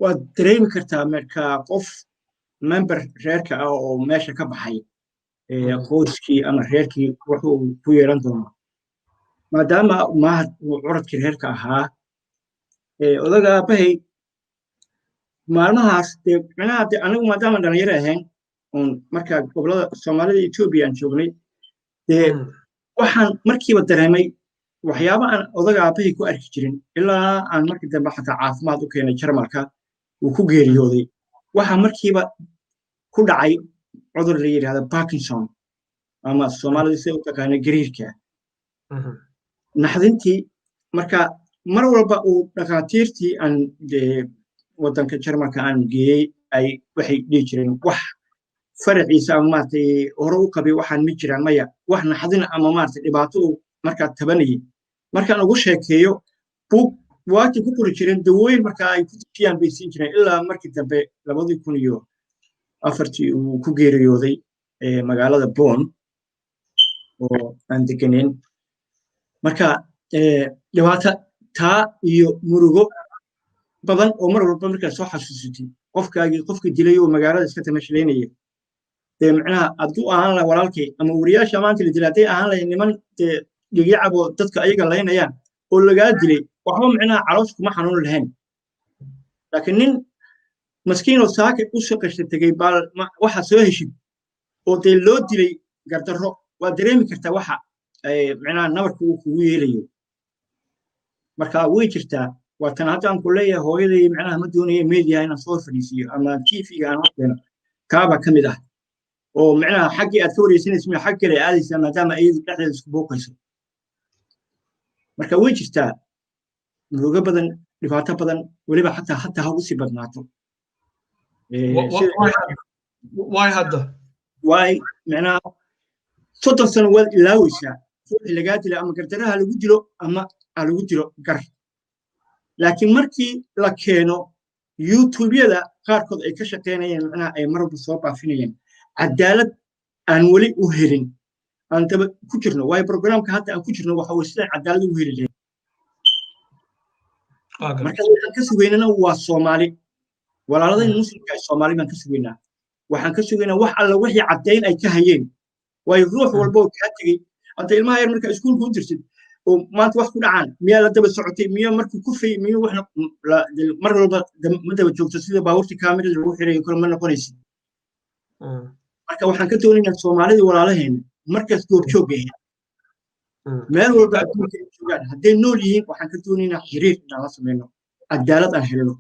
waad dareemi kartaa marka qof member reerka ah oo meesha ka baxay, qoyskii ama reerkii wuxuu ku yeelan doonaa, maadaama Mahad uu curadkii reerka ahaa. Odaga aabahay maalmahaas dee micnaha dee anigu maadaama dhalinyaro ahayn oon markaa gobolada Soomaalida Etoobiya aan joognay, dee waxaan markiiba dareemay waxyaaba aan odaga aabahay ku arki jirin ilaa aan markii dambe xataa caafimaad u keenay Jarmalka uu ku geeriyooday. Waxaa markiiba ku dhacay cudur la yidhahda Parkinson ama Soomaalida sida u taqaana gariirka, naxdintii. Marka mar walba uu dhakhaatiirtii aan waddanka Jarmalka aan geeyey ay waxay dhihi jireen wax faraciisa ama maaragtay hore u qabay waxaan ma jiraan, maya wax naxdin ama maaragtay dhibaato uu markaa tabanayay. Markaan ugu sheekeeyo buug waati ku qori jireen dawooyin markaa ay ku dejiyaan bay siin jireen, ilaa markii dambe 2004-tii uu ku geeriyooday magaalada Bonn oo aan degenayn. Marka dhibaato taa iyo murugo badan oo mar walba markaad soo xasuusatid qofkaagii qofkii dilay oo magaalada iska tamashlaynaya, dee macnaha hadduu ahaan laha walaalkay ama wariyaasha maanta la dilay hadday ahaan lahay niman dee dhigicaboo dadka ayaga laynayaan oo lagaa dilay, waxba macnaha caloosha kuma xanuun lahayn. Laakiin nin maskiinoo saaka u shaqaysta tegey baa waxa soo heshid oo dee loo dilay gardarro, waad dareemi kartaa waxa macnaha nabarka uu kugu yeelayo. Marka way jirtaa, waa tan hadda aan ku leeyahay hooyaday macnaha ma doonaya media inaan soo fadhiisiiyo ama TV-ga aan horkeeno, kaabaa ka mid ah oo macnaha xaggii aad ka wareysanaysa miya xag kale aadaysaa maadaama iyadu dhexdeeda isku buuqayso. Marka way jirtaa murugo badan, dhibaato badan, weliba xataa ha ugu sii badnaato. Waay hadda waay macnaha 30 sano waad ilaaweysaa ruuxii lagaa dilo ama gardaraha lagu dilo ama ha lagu dilo gar, laakiin markii la keeno YouTubeyada qaarkood ay ka shaqaynayeen macnaha ay marwalba soo baafinayeen cadaalad aan weli u helin aan daba ku jirno, waayo programka hadda aan ku jirno waxa weye sidaan cadaalad ugu heli lahayn. Marka waxaan ka sugaynana waa Soomaali walaaladeen muslimka, Soomaali baan ka sugaynaa. Waxaan ka sugaynaa wax alla wixii caddayn ay ka hayeen, waayo ruux walba oo kaa tegey hadda ilmaha yar markaa iskuulka u dirtid oo maanta wax ku dhacaan, miyaa la daba socotay, miyaa markuu kufay, miyaa waxna mar walba ma daba joogto, sida baabuurta kaamirada lagu xirayo kale ma noqonaysid. Marka waxaan ka doonaynaa Soomaalida walaalaheena markaas goobjoog ahayd meel walba adduunka ay joogaan hadday nool yihiin, waxaan ka doonaynaa xiriir inaan la sameyno, cadaalad aan helno.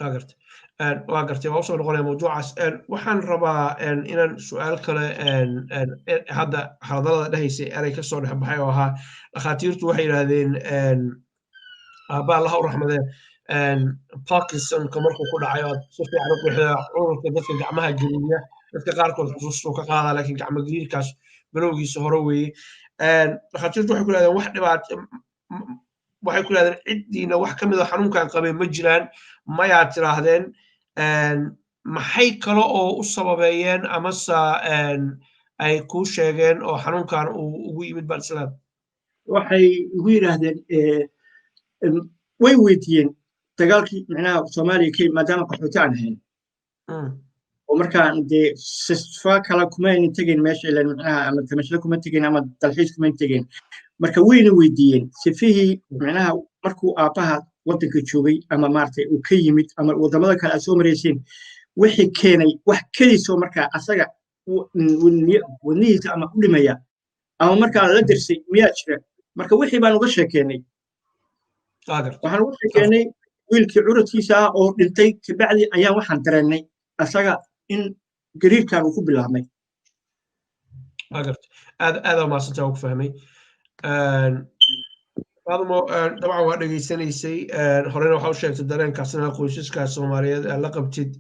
Waa gartay, waa gartay, waa usoo noqonaya mawduucaas. Waxaan rabaa inaan su-aal kale hadda hadalada dhehaysay erey ka soo dhex baxay oo ahaa dhakhaatiirtu waxay yidhaahdeen aabba Allaha u raxmadee Parkinsonka markuu ku dhacay, oo si fiican u qeexda cudurka dadka gacmaha geliya, dadka qaarkood xusuustuu ka qaadaa, laakiin gacmo gariirkaas bilowgiisa hore weeye. Dhakhaatiirtu waxay ku yidhahdeen wax dhibaato, waxay ku yidhahdeen ciddiina wax ka mid a xanuunkan qabay ma jiraan, mayaa tiraahdeen? Maxay kale oo u sababeeyeen amase ay kuu sheegeen oo xanuunkan uu ugu yimid baad islaam? Waxay igu yidhaahdeen, way weydiiyeen dagaalkii micnaha Soomaaliya ka, maadaama qaxooti aan ahayn oo markaan dee sifa kale kumayna tegayn meesha, ilan micnaha ama tamashlo kuma tegayn ama dalxiis kuma tegayn. Marka wayna weydiiyeen sifihii micnaha markuu aabbaha waddanka joogay ama maaragtay uu ka yimid ama waddamada kale aad soo marayseen, wixii keenay wax keliisoo markaa asaga wadnihiisa ama u dhimaya ama markaa la dirsay miyaa jira? Marka wixii baan uga sheekeynay. Waxaan uga sheekeynay wiilkii curadkiisa ah oo dhintay kabacdi ayaan waxaan dareennay asaga in gariirkan uu ku bilaabmay. Aad aad umahadsantaa, ku fahmay. Faadumo, dabcan waa dhegeysanaysay, horena waxaa u sheegtay dareenkaasna qoysaska Soomaaliyeed aad la qabtid.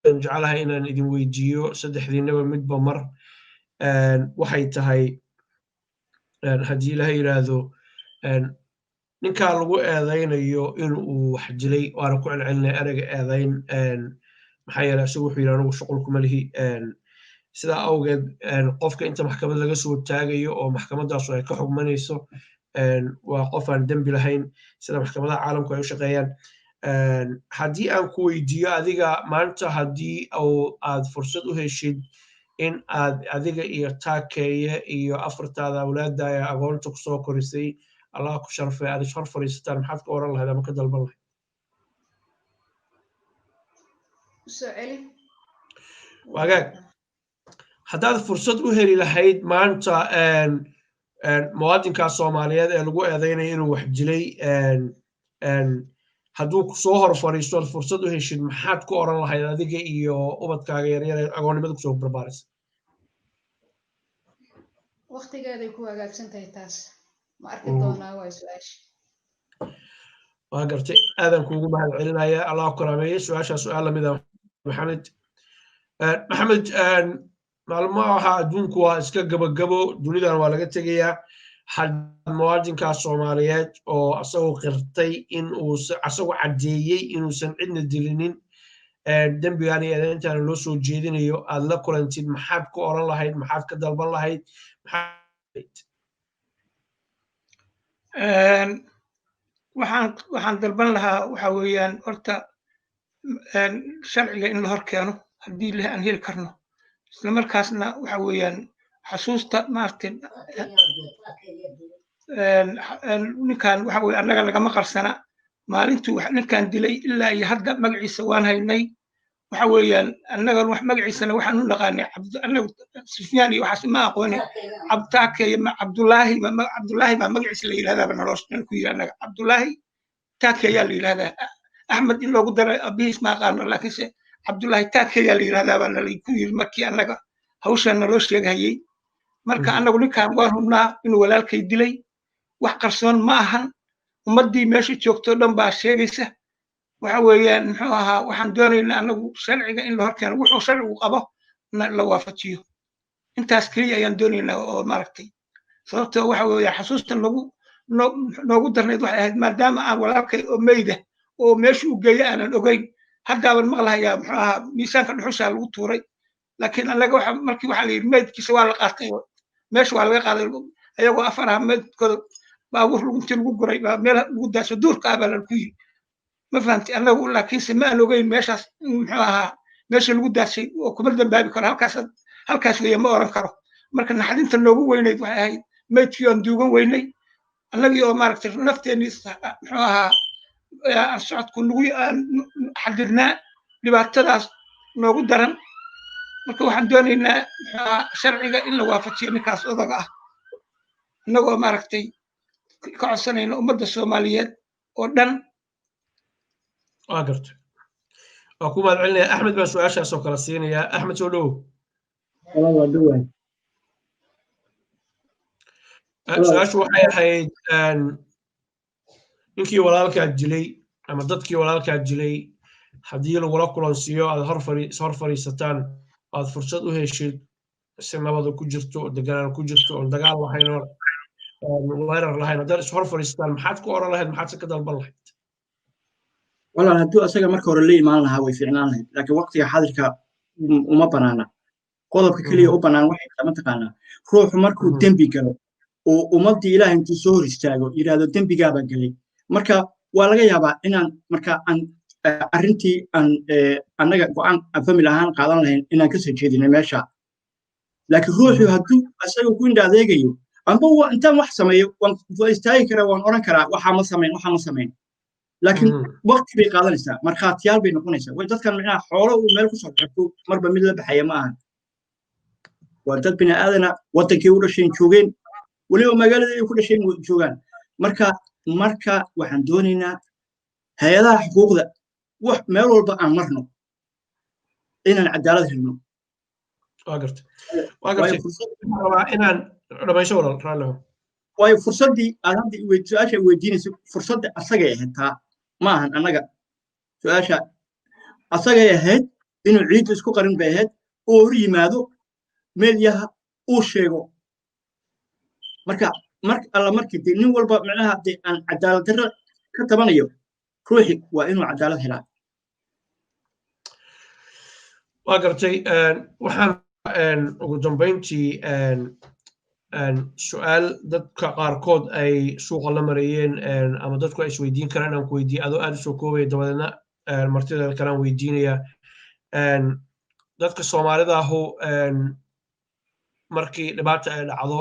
Jeclahay inaan idin weydiiyo saddexdiinaba midba mar, waxay tahay haddii Ilaha yidhaahdo ninkaa lagu eedaynayo in uu wax dilay, waana ku celcelinaya ereyga eedayn, maxaa yeelay isagu wuxuu yidhi anigu shuqul kuma lihi. Sidaa awgeed qofka inta maxkamad laga soo taagayo oo maxkamadaasu ay ka xugmanayso waa qof aan dembi lahayn, sida maxkamadaha caalamku ay u shaqeeyaan. Haddii aan ku weydiiyo adiga maanta, haddii aad fursad u heshid in aad adiga iyo Taakeeye iyo afartaada awlaadda ee agoonta kusoo korisay, Allah ku sharfay, aad ishor fadhiisataan, maxaad ka oran lahayd ama ka dalban lahayd? Wagaag, haddaad fursad u heli lahayd maanta muwaadinkaa Soomaaliyeed ee lagu eedaynayo inuu wax dilay, hadduu kusoo hor fadhiisto ood fursad u heshid, maxaad ku oran lahayd adiga iyo ubadkaaga yaryar ee agoonnimada kusoo barbaarisa? Waqtigeeday ku hagaagsan tahay taas, ma arki doonaa waay su-aasha. Waa gartay, aadan kuugu mahad celinaya, Allah ku karaameeye. Su-aashaa su-aal lamid ah Maxamed. Maxamed, maalmaha waxaa adduunku waa iska gabagabo, dunidan waa laga tegayaa. Haddaad muwaadinkaa Soomaaliyeed oo asagoo qirtay in uu asagoo caddeeyey inuusan cidna dilinin, dembigan iyo eedayntaana loo soo jeedinayo, aad la kulantid, maxaad ku oran lahayd? Maxaad ka dalban lahayd? Waxaan dalban lahaa waxa weeyaan horta sharciga in la hor keeno haddii aan heli karno, isla markaasna waxa weeyaan xasuusta maaragtay ninkan waxa weye annaga nagama qarsana maalintuu ninkan dilay ilaa iyo hadda magaciisa waan haynay. Waxa weeyaan annaga wax magaciisana waxaan u naqaanay annagu Sufyaan iyo waxaas ma aqooni, Cabtaakeeye Cabdullaahi, Cabdullaahi baa magaciisa la yidhahdaaba nolosha ku yidhi annaga Cabdullaahi Taakeeyaa la yidhahdaa. Axmed in loogu daray abihiis ma aqaano, laakiinse Cabdullaahi Taakeeyaa la yidhahdaa baa nalaku yidhi markii annaga hawshan naloo sheegahayey. Marka annagu ninkan waan hubnaa inuu walaalkay dilay, wax qarsoon ma ahan, ummaddii meesha joogto dhan baa sheegaysa. Waxa weeyaan muxuu ahaa, waxaan doonaynaa annagu sharciga in la hor keeno, wuxuu sharcigu qabo la waafajiyo, intaas keliya ayaan doonaynaa. Oo maaragtay sababtoo waxa weeyaan xasuusta nagu noogu darnayd waxay ahayd maadaama aan walaalkay oo meyda oo meesha uu geeyo aanan ogeyn, haddaaban maqlahayaa muxuu ahaa miisaanka dhuxushaa lagu tuuray, laakiin annaga waxa markii waxaa la yidhi meydkiisa waa la qaatay, meesha waa laga qaaday ayagoo afar ah, meydkooda baabuur intii lagu guray baa meel lagu daaso duurka ah baa laku yidhi, ma fahamtay? Annagu laakiinse ma aan ogeyn meeshaas muxuu ahaa meesha lagu daashay, oo kuma dambaabi karo halkaas, halkaas weeye ma oran karo. Marka naxdinta noogu weynayd waxay ahayd meydkii oon duugan weynay annagii oo maaragtay nafteenii muxuu ahaa aan socodku nagu aan xadirnaa, dhibaatadaas noogu daran. Marka waxaan doonaynaa muxuu ahaa sharciga in la waafajiyo ninkaas odaga ah, annagoo maaragtay ka codsanayna ummadda Soomaaliyeed oo dhan. Waa gartay, waa ku mahad celinaya. Axmed baan su-aashaas oo kala siinayaa. Axmed, soo dhowow. Waa dhowahay. Su-aashu waxay ahayd ninkii walaalkaa dilay ama dadkii walaalkaa dilay haddii lagula kulansiiyo, aad hor fadhiisataan, aad fursad u heshid si nabada ku jirto oo deganaan ku jirto oon dagaal lahayn oo weerar lahayn, haddaad is hor fadhiisataan, maxaad ku oran lahayd? Maxaad se ka dalban lahayd? Walaal, hadduu asaga marka hore la imaan lahaa way fiicnaan lahayd, laakiin waqtiga xaadirka uma banaana. Qodobka keliya u bannaan waxay tahay, mataqaanaa, ruuxu markuu dembi galo oo ummaddii Ilaahay intuu soo hor istaago yidhaahdo dembigaabaa galay, marka waa laga yaabaa inaan marka aan arrintii aan annaga go'aan family ahaan qaadan lahayn inaan kasoo jeedinay meesha. Laakiin ruuxu hadduu asaga ku indha adeegayo amba intaan wax sameeyo, waan istaagi karaa, waan odhan karaa waxaa ma samayn, waxaa ma samayn, laakiin waqti bay qaadanaysaa, markhaatiyaal bay noqonaysaa. Way dadkan micnaha xoolo uu meel kusoo xirto marba mid la baxaya ma ahan. Waa dad bini aadana, waddankay u dhasheen joogeen, weliba magaalada ay ku dhasheen joogaan. Marka waxaan doonaynaa hay-adaha xuquuqda wax meel walba aan marno inaan cadaalad helno. Waa gartay, waa gartay. Waxaan rabaa inaan dhamayso, walaal, raalliho. Waayo fursaddii aad hadda su-aasha weydiinaysa, fursadda asagay ahayd, taa ma ahan annaga. Su-aasha asagay ahayd inuu ciidda isku qarin bay ahayd oo hor yimaado meediyaha uu sheego. Marka mar alla markii dee nin walba micnaha dee aan cadaalad darro ka tabanayo, ruuxi waa inuu cadaalad helaa. Waa gartay. Waxaan ugu dambeyntii su-aal dadka qaarkood ay suuqa la marayeen ama dadku ay isweydiin karaan aan ku weydiiye, adoo aad usoo koobaya, dabadeedna martida kalaan weydiinaya. Dadka Soomaalida ahu markii dhibaata ay dhacdo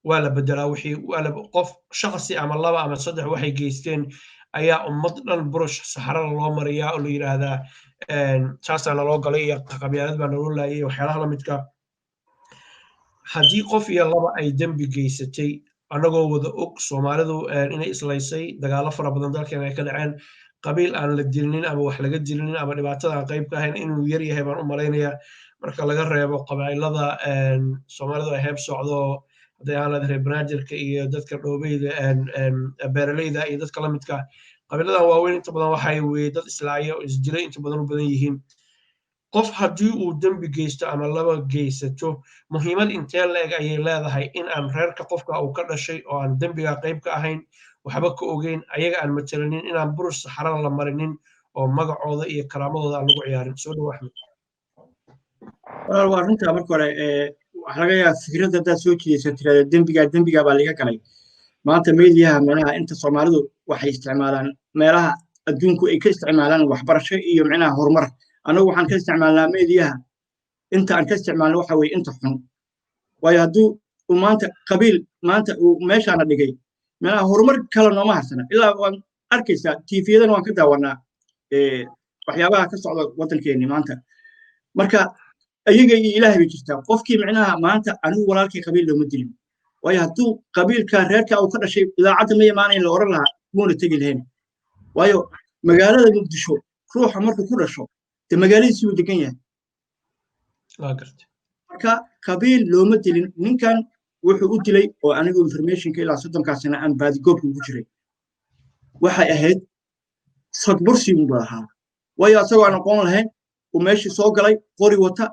waa la bedelaa wixii waa la qof shaqsi ama laba ama saddex waxay geysteen ayaa ummad dhan burush saxarada loo mariyaa oo la yidhaahdaa saasaa naloo galay iyo qabyaalad baa naloo laayay, waxyaalaha lamidka. Haddii qof iyo laba ay dembi geysatay, annagoo wada og Soomaalidu inay islaysay, dagaallo fara badan dalkeena ay ka dhaceen, qabiil aan la dilinin ama wax laga dilinin ama dhibaatada aan qayb ka ahayn inuu yar yahay baan u malaynayaa, marka laga reebo qabaa'ilada Soomaalidu ay heeb socdo, hadday aan leedahay reer Banaadirka iyo dadka dhoobeyda, beeraleyda iyo dadka la midka. Qabiiladan waaweyn inta badan waxay weye dad islaaya oo isdilay inta badan u badan yihiin. Qof haddii uu dembi geysto ama laba geysato, muhiimad intee la-eg ayay leedahay in aan reerka qofka uu ka dhashay oo aan dembiga qayb ka ahayn, waxba ka ogeyn, ayaga aan matalanin, inaan burush saxarada la marinin oo magacooda iyo karaamadooda aan lagu ciyaarin? Soo dhow, Axmed. Walaal, waa runtaa. Marka hore waxaa laga yaabaa fikradda haddaad soo jeedaysa tirahda dembigaa dembigaa baa laga galay. Maanta meediyaha micnaha inta Soomaalidu waxay isticmaalaan meelaha adduunku ay ka isticmaalaan waxbarasho iyo micnaha horumar, annagu waxaan ka isticmaalnaa meediyaha inta aan ka isticmaalno waxa weeye inta xun. Waayo hadduu uu maanta qabiil maanta uu meeshaana dhigay, micnaha horumar kale nooma harsana. Ilaa waan arkaysaa tiifiyadana waan ka daawanaa waxyaabaha ka socda waddankeeni maanta. Marka ayaga iyo Ilaahay bay jirtaa. Qofkii micnaha maanta anigu walaalkii qabiil looma dilin, waayo hadduu qabiilka reerka uu ka dhashay idaacadda ma imaanayn la oran lahaa, muuna tegi lahayn. Waayo magaalada Muqdisho ruuxa markuu ku dhasho dee magaaladiisii uu degan yahay. Marka qabiil looma dilin ninkan. Wuxuu u dilay oo anigu informationka ilaa 30-kaa sana aan baadigoobka ugu jiray waxay ahayd sadbursi unba ahaa. Waayo asagoo aan aqoon lahayn uu meeshii soo galay qori wata,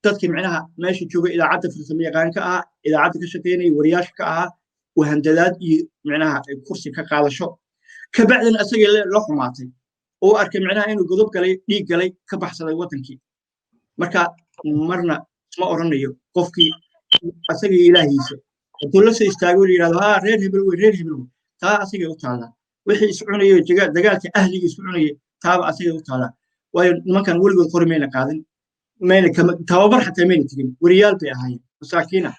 dadkii micnaha meesha jooga, idaacadda farsamo yaqaan ka ahaa, idaacadda ka shaqaynaya, wariyaasha ka ahaa, uu handadaad iyo micnaha kursi ka qaadasho. Kabacdina asagii la xumaatay oo arkay micnaha inuu godob galay, dhiig galay, ka baxsaday waddankii. Marka marna isma oranayo qofkii asagii ilaahiisa hadduu la soo istaago la yidhahdo haa reer hebel wey, reer hebel wey, taa asagay u taallaa. Wixii is cunayo dagaalka ahliga isku cunaya, taaba asagay u taallaa. Waayo nimankan weligood qori mayna qaadin, mayna kama tababar xataa mayna tegin, weriyaal bay ahaayeen masaakiina.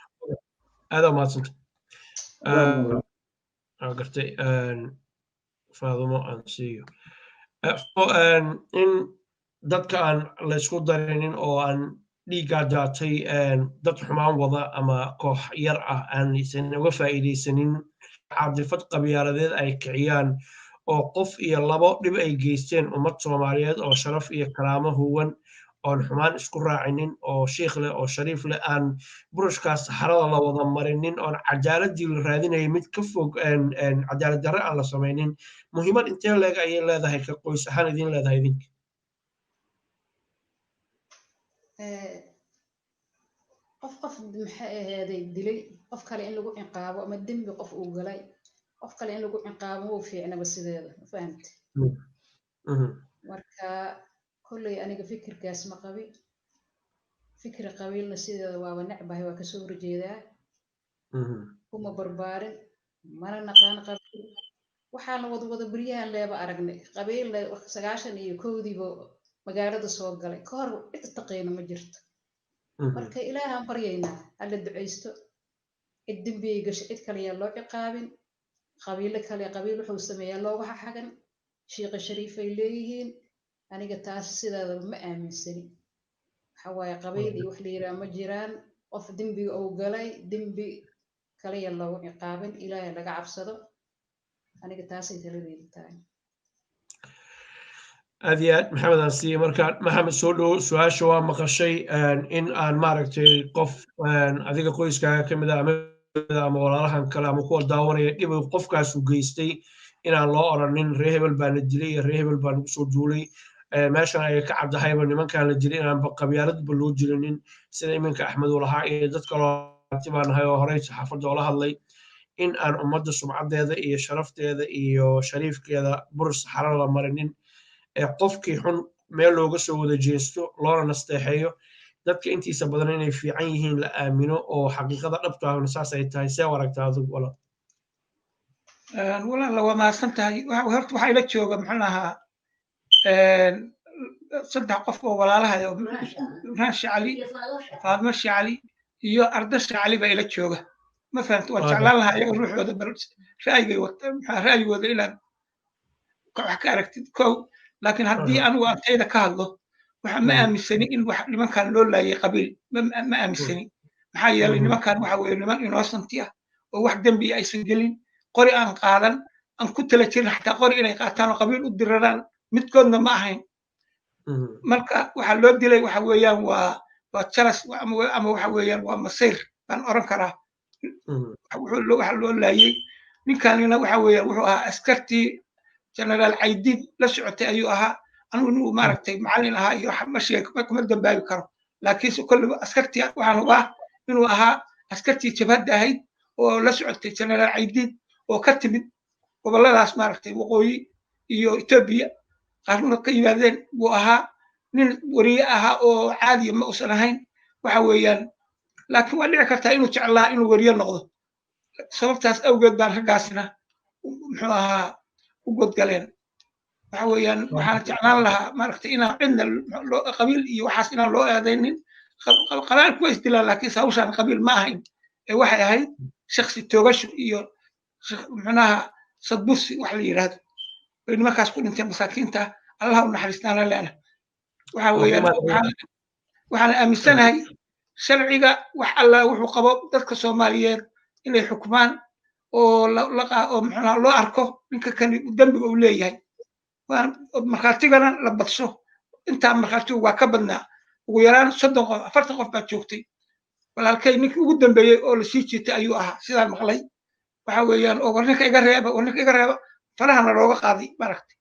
Aad aa mahadsanta. Waa gartay. Faadumo aan siiyo. In dadka aan laysku darinin oo aan dhiiggaa daatay dad xumaan wada ama koox yar ah aanaysan uga faa'iidaysanin caadifad qabyaaladeed ay kiciyaan oo qof iyo labo dhib ay geysteen ummad Soomaaliyeed oo sharaf iyo karaamo huwan, oon xumaan isku raacinin, oo shiikh leh oo shariif leh, aan burushkaas saxarada la wada marinin, oon cadaaladii la raadinayay mid ka fog cadaalad darre aan la samaynin, muhiimad intee leeg ayay leedahay ka qoys ahaan idin leedahay idinka? Qof maxay ahaaday dilay qof kale in lagu ciqaabo ama dembi qof uu galay qof kale in lagu ciqaabo ma fiicnaba sideeda, ma fahamte? Marka kolley aniga fikirkaas ma qabi, fikri qabiilna sideeda waaba necbahay, waa kasoo horjeedaa, kuma barbaarin, mana naqaan qabiil. Waxaana wada wada beryahan leeba aragnay qabiilna 91-diiba magaalada soo galay, ka hor cid taqiina ma jirto. Marka Ilaahaan baryaynaa, hala ducaysto, cid dembiyay gasho cid kale yaa loo ciqaabin, qabiilo kale qabiil wuxuu sameeyaa looga xaxagan, Shiiqa Shariifay leeyihiin. Aniga taas sidaadaba ma aaminsani. Waxa waaye qabiil iyo wax la yidhaha ma jiraan. Qof dembiga uu galay dembi kale yaa loogu ciqaabin, Ilaahay laga cabsado. Aniga taasay taladeyda tahay. Aad iyo aad Maxamed aan siiyey. Marka Maxamed, soo dhowo, su-aasha waa maqashay in aan maaragtay qof adiga qoyskaaga ka mid ah ama walaalahan kale ama kuwa daawanaya dhib uu qofkaasu geystay inaan loo oranin ree hebel baa na dilay iyo ree hebel baa nagu soo duulay. Meeshan ay ka caddahayba nimankaan la dilay inaan qabyaaladba loo dilinin, sida iminka Axmed uu lahaa iyo dad kaloo baa nahay oo horey saxaafadda oola hadlay, in aan ummadda sumcaddeeda iyo sharafteeda iyo shariifkeeda bur saxaro la marinin, qofkii xun meel looga soo wada jeesto loona nasteexeeyo, dadka intiisa badan inay fiican yihiin la aamino oo xaqiiqada dhabta ahna saas ay tahay. See u aragtaa adigu, walaal? Walaala, waa mahadsan tahay. Horta waxaa ila jooga, muxuu ahaa, saddex qof oo walaalahay oo Imraan Shacali, Faadmo Shacali iyo Arda Shacali baa ila jooga, ma fahamta? Waan jeclaan lahaa iyaga ruuxooda bal ra'yigay wata, maxaa ra'yigooda inaad wax ka aragtid kow. Laakiin haddii anigu aan tayda ka hadlo, waxa ma aaminsani in wax nimankan loo laayay qabiil, ma aaminsani. Maxaa yeelay nimankan waxa weeye niman innocent ah oo wax dembi aysan gelin, qori aan qaadan, aan ku tala jirin xataa qori inay qaataan oo qabiil u diraraan midkoodna ma ahayn. Marka waxa loo dilay waxa weeyaan waa jalas ama waxa weeyaan waa masayr baan oran karaa waxa loo laayay. Ninkanina waxa weeyaan wuxuu ahaa askartii Generaal Caydiid la socotay ayuu ahaa. Anigu inuu maaragtay macallin ahaa iyo ma sheeg kuma dambaabi karo, laakiinse kolleyba askartii waxaan hubaa inuu ahaa askartii jabhadda ahayd oo la socotay Generaal Caydiid oo ka timid gobolladaas maaragtay waqooyi iyo Etoobiya qaarna ka yimaadeen buu ahaa. Nin weriye ahaa oo caadiya ma uusan ahayn waxa weeyaan, laakiin waa dhici kartaa inuu jeclaa inuu weriye noqdo. Sababtaas awgeed baan raggaasna muxuu ahaa u godgaleen. Waxa weeyaan waxaan jeclaan lahaa maaragtay inaan cidna qabiil iyo waxaas inaan loo eedaynin. Qabaalku waa isdilaan, laakiin hawshaan qabiil ma ahayn ee waxay ahayd shaksi toogasho iyo muxunaha sadbusi wax la yidhaahdo bay nimankaas ku dhinteen masaakiinta. Allaha u naxariistaana leena. Waxa weeyaan waxaan aaminsanahay sharciga wax alla wuxuu qabo dadka Soomaaliyeed inay xukumaan oo oo muxunaha loo arko ninka kani dembiga uu leeyahay, markhaatigana la badso. Intaa markhaatigu waa ka badnaa, ugu yaraan 30 qof, 40 qof baa joogtay. Walaalkay ninkii ugu dambeeyey oo lasii jiitay ayuu ahaa sidaan maqlay. Waxa weeyaan oo war ninka iga reeba, war ninka iga reeba, farahana looga qaaday maaragtay,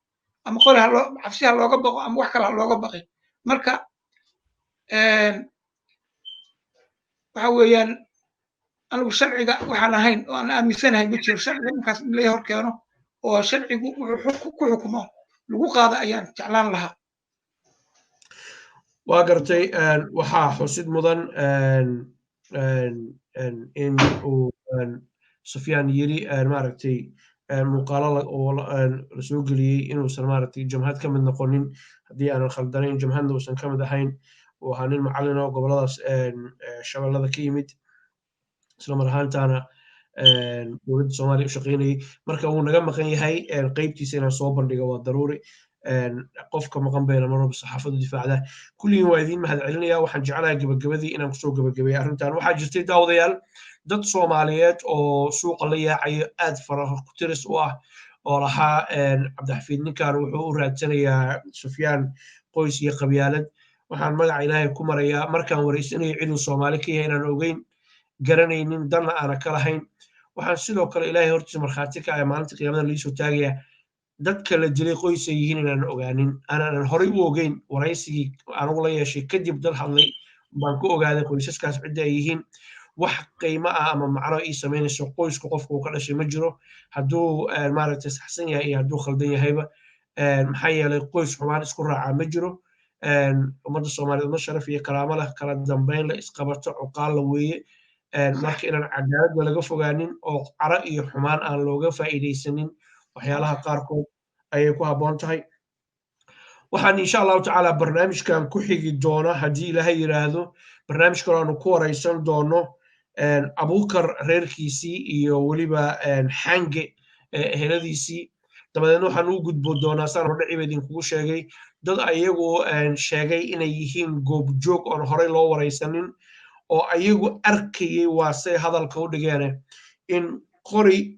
ama qori ha loo cabsi ha looga baqo ama wax kale ha looga baqay. Marka waxa weeyaan anigu sharciga waxaan ahayn oo aan aaminsanahay ma jiro. Sharciga ninkaas in laga hor keeno oo sharcigu wuxuu ku xukumo lagu qaado ayaan jeclaan lahaa. Waa gartay. Waxaa xusid mudan in uu Sufyaan yiri maaragtay muuqaalo oo la soo geliyey inuusan maaragtay jamhad ka mid noqonin, haddii aanan khaldanayn jamhadna uusan ka mid ahayn, uu ahaa nin macallin oo gobolladaas Shabeellada ka yimid, isla mar ahaantaana dowladda Soomaaliya u shaqaynayay. Marka wuu naga maqan yahay, qeybtiisa inaan soo bandhigo waa daruuri. Qofka maqan bayna mar walba saxaafadu difaacda. Kulligiin waa idiin mahad celinaya. Waxaan jeclahay gabagabadii inaan kusoo gabagabeeyo arrintan. Waxaa jirtay, daawadayaal, dad Soomaaliyeed oo suuqa la yaacayo aad faraha ku tiris u ah oo lahaa Cabdixafiid ninkan wuxuu u raadsanayaa Sufyaan qoys iyo qabyaalad. Waxaan magaca Ilaahay ku marayaa markaan wareysanayo ciduu Soomaali ka yahay inaan ogeyn, garanaynin, danna aana ka lahayn. Waxaan sidoo kale Ilaahay hortiisa markhaati ka ah maalinta qiyaamada liisoo taagaya dadka la dilay qoys ay yihiin inaan ogaanin, aanan horey u ogeyn. Waraysigii anigu la yeeshay kadib dad hadlay baan ku ogaaday qoysaskaas cidda ay yihiin. Wax qiimo ah ama macno ii samaynayso qoysku qofka uu ka dhashay ma jiro, hadduu maaragtay saxsan yahay iyo hadduu khaldan yahayba. Maxaa yeelay, qoys xumaan isku raacaa ma jiro. Ummadda Soomaaliyeed uma sharaf iyo karaamo leh, kala dambeyn la isqabato, cuqaal la weeye. Marka inaan cadaaladda laga fogaanin oo caro iyo xumaan aan looga faa'iidaysanin waxyaalaha qaarkood ayay ku habboon tahay. Waxaan insha Allahu tacaala barnaamijkan ku xigi doona, haddii Ilaahay yidhaahdo, barnaamij kaloo aanu ku waraysan doono Abuukar reerkiisii iyo weliba Xange eheladiisii. Dabadeedna waxaan u gudbo doonaa, saan hordhaciba idinkugu sheegay, dad ayagu sheegay inay yihiin goobjoog oon horey loo waraysanin oo ayagu arkayey, waase hadalka u dhigeene, in qori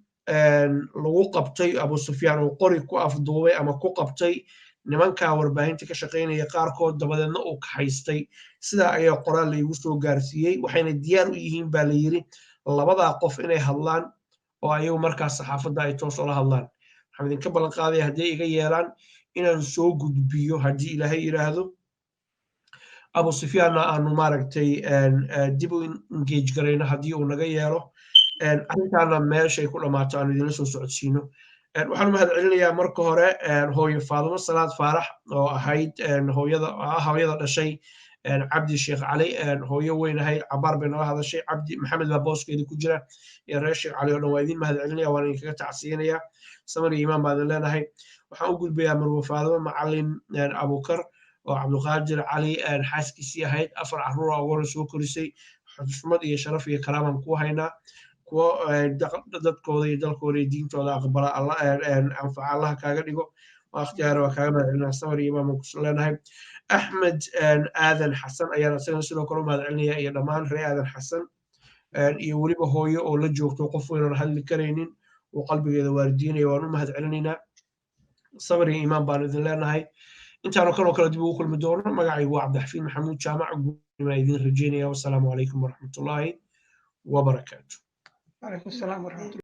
lagu qabtay Abu Sufyaan, uu qori ku afduubay ama ku qabtay nimankaa warbaahinta ka shaqaynaya qaarkood, dabadeedna uu kaxaystay. Sidaa ayaa qoraal laygu soo gaarsiiyey, waxayna diyaar u yihiin baa la yiri labadaa qof inay hadlaan oo ayagu markaas saxaafadda ay toos ula hadlaan. Waxaan idinka ballan qaadaya, haddii iga yeelaan, inaan soo gudbiyo haddii Ilaahay yidhaahdo. Abu Sufyaanna aanu maaragtay dib u engage garayno haddii uu naga yeelo, arrintaana meeshay ku dhammaato aanu idinla soo socodsiino. Waxaan u mahad celinayaa marka hore hooyo Faadumo Salaad Faarax oo ahayd hooyada, hooyada dhashay Cabdi Sheekh Cali, hooyo weyn ahayd, cabaar bay nala hadashay. Cabdi Maxamed baa booskeedii ku jira iyo reer Sheekh Cali oo dhan waa idin mahad celinaya, waan idinkaga tacsiinaya. Samar iyo iimaan baan idin leenahay. Waxaan u gudbayaa marwo Faadumo Macalin Abukar oo Cabdiqaadir Cali xaaskiisii ahayd, 4 carruur oo soo korisay. Xushmad iyo sharaf iyo karaamaan ku haynaa. Kuwo dadkooda iyo dalkooda iyo diintooda aqbala, anfaca Allaha kaaga dhigo. Waa ikhtiyaar, waa kaaga mahad celinaa. Samar iyo iimaan baan ku leenahay. Axmed Aadan Xasan ayaan isagana sidoo kale u mahad celinaya, iyo dhammaan reer Aadan Xasan, iyo weliba hooyo oo la joogto, qof weyn oon hadli karaynin uu qalbigeeda waardiinaya. Waan u mahad celinaynaa. Sabir iyo iimaan baan idin leenahay. Intaanu kanoo kale dib ugu kulmi doono, magacaygu waa Cabdixafiid Maxamuud Jaamac, guumaa idin rajeynaya. Wasalaamu calaykum waraxmatullaahi wabarakaatu. وعليكم السلام ورحمة الله.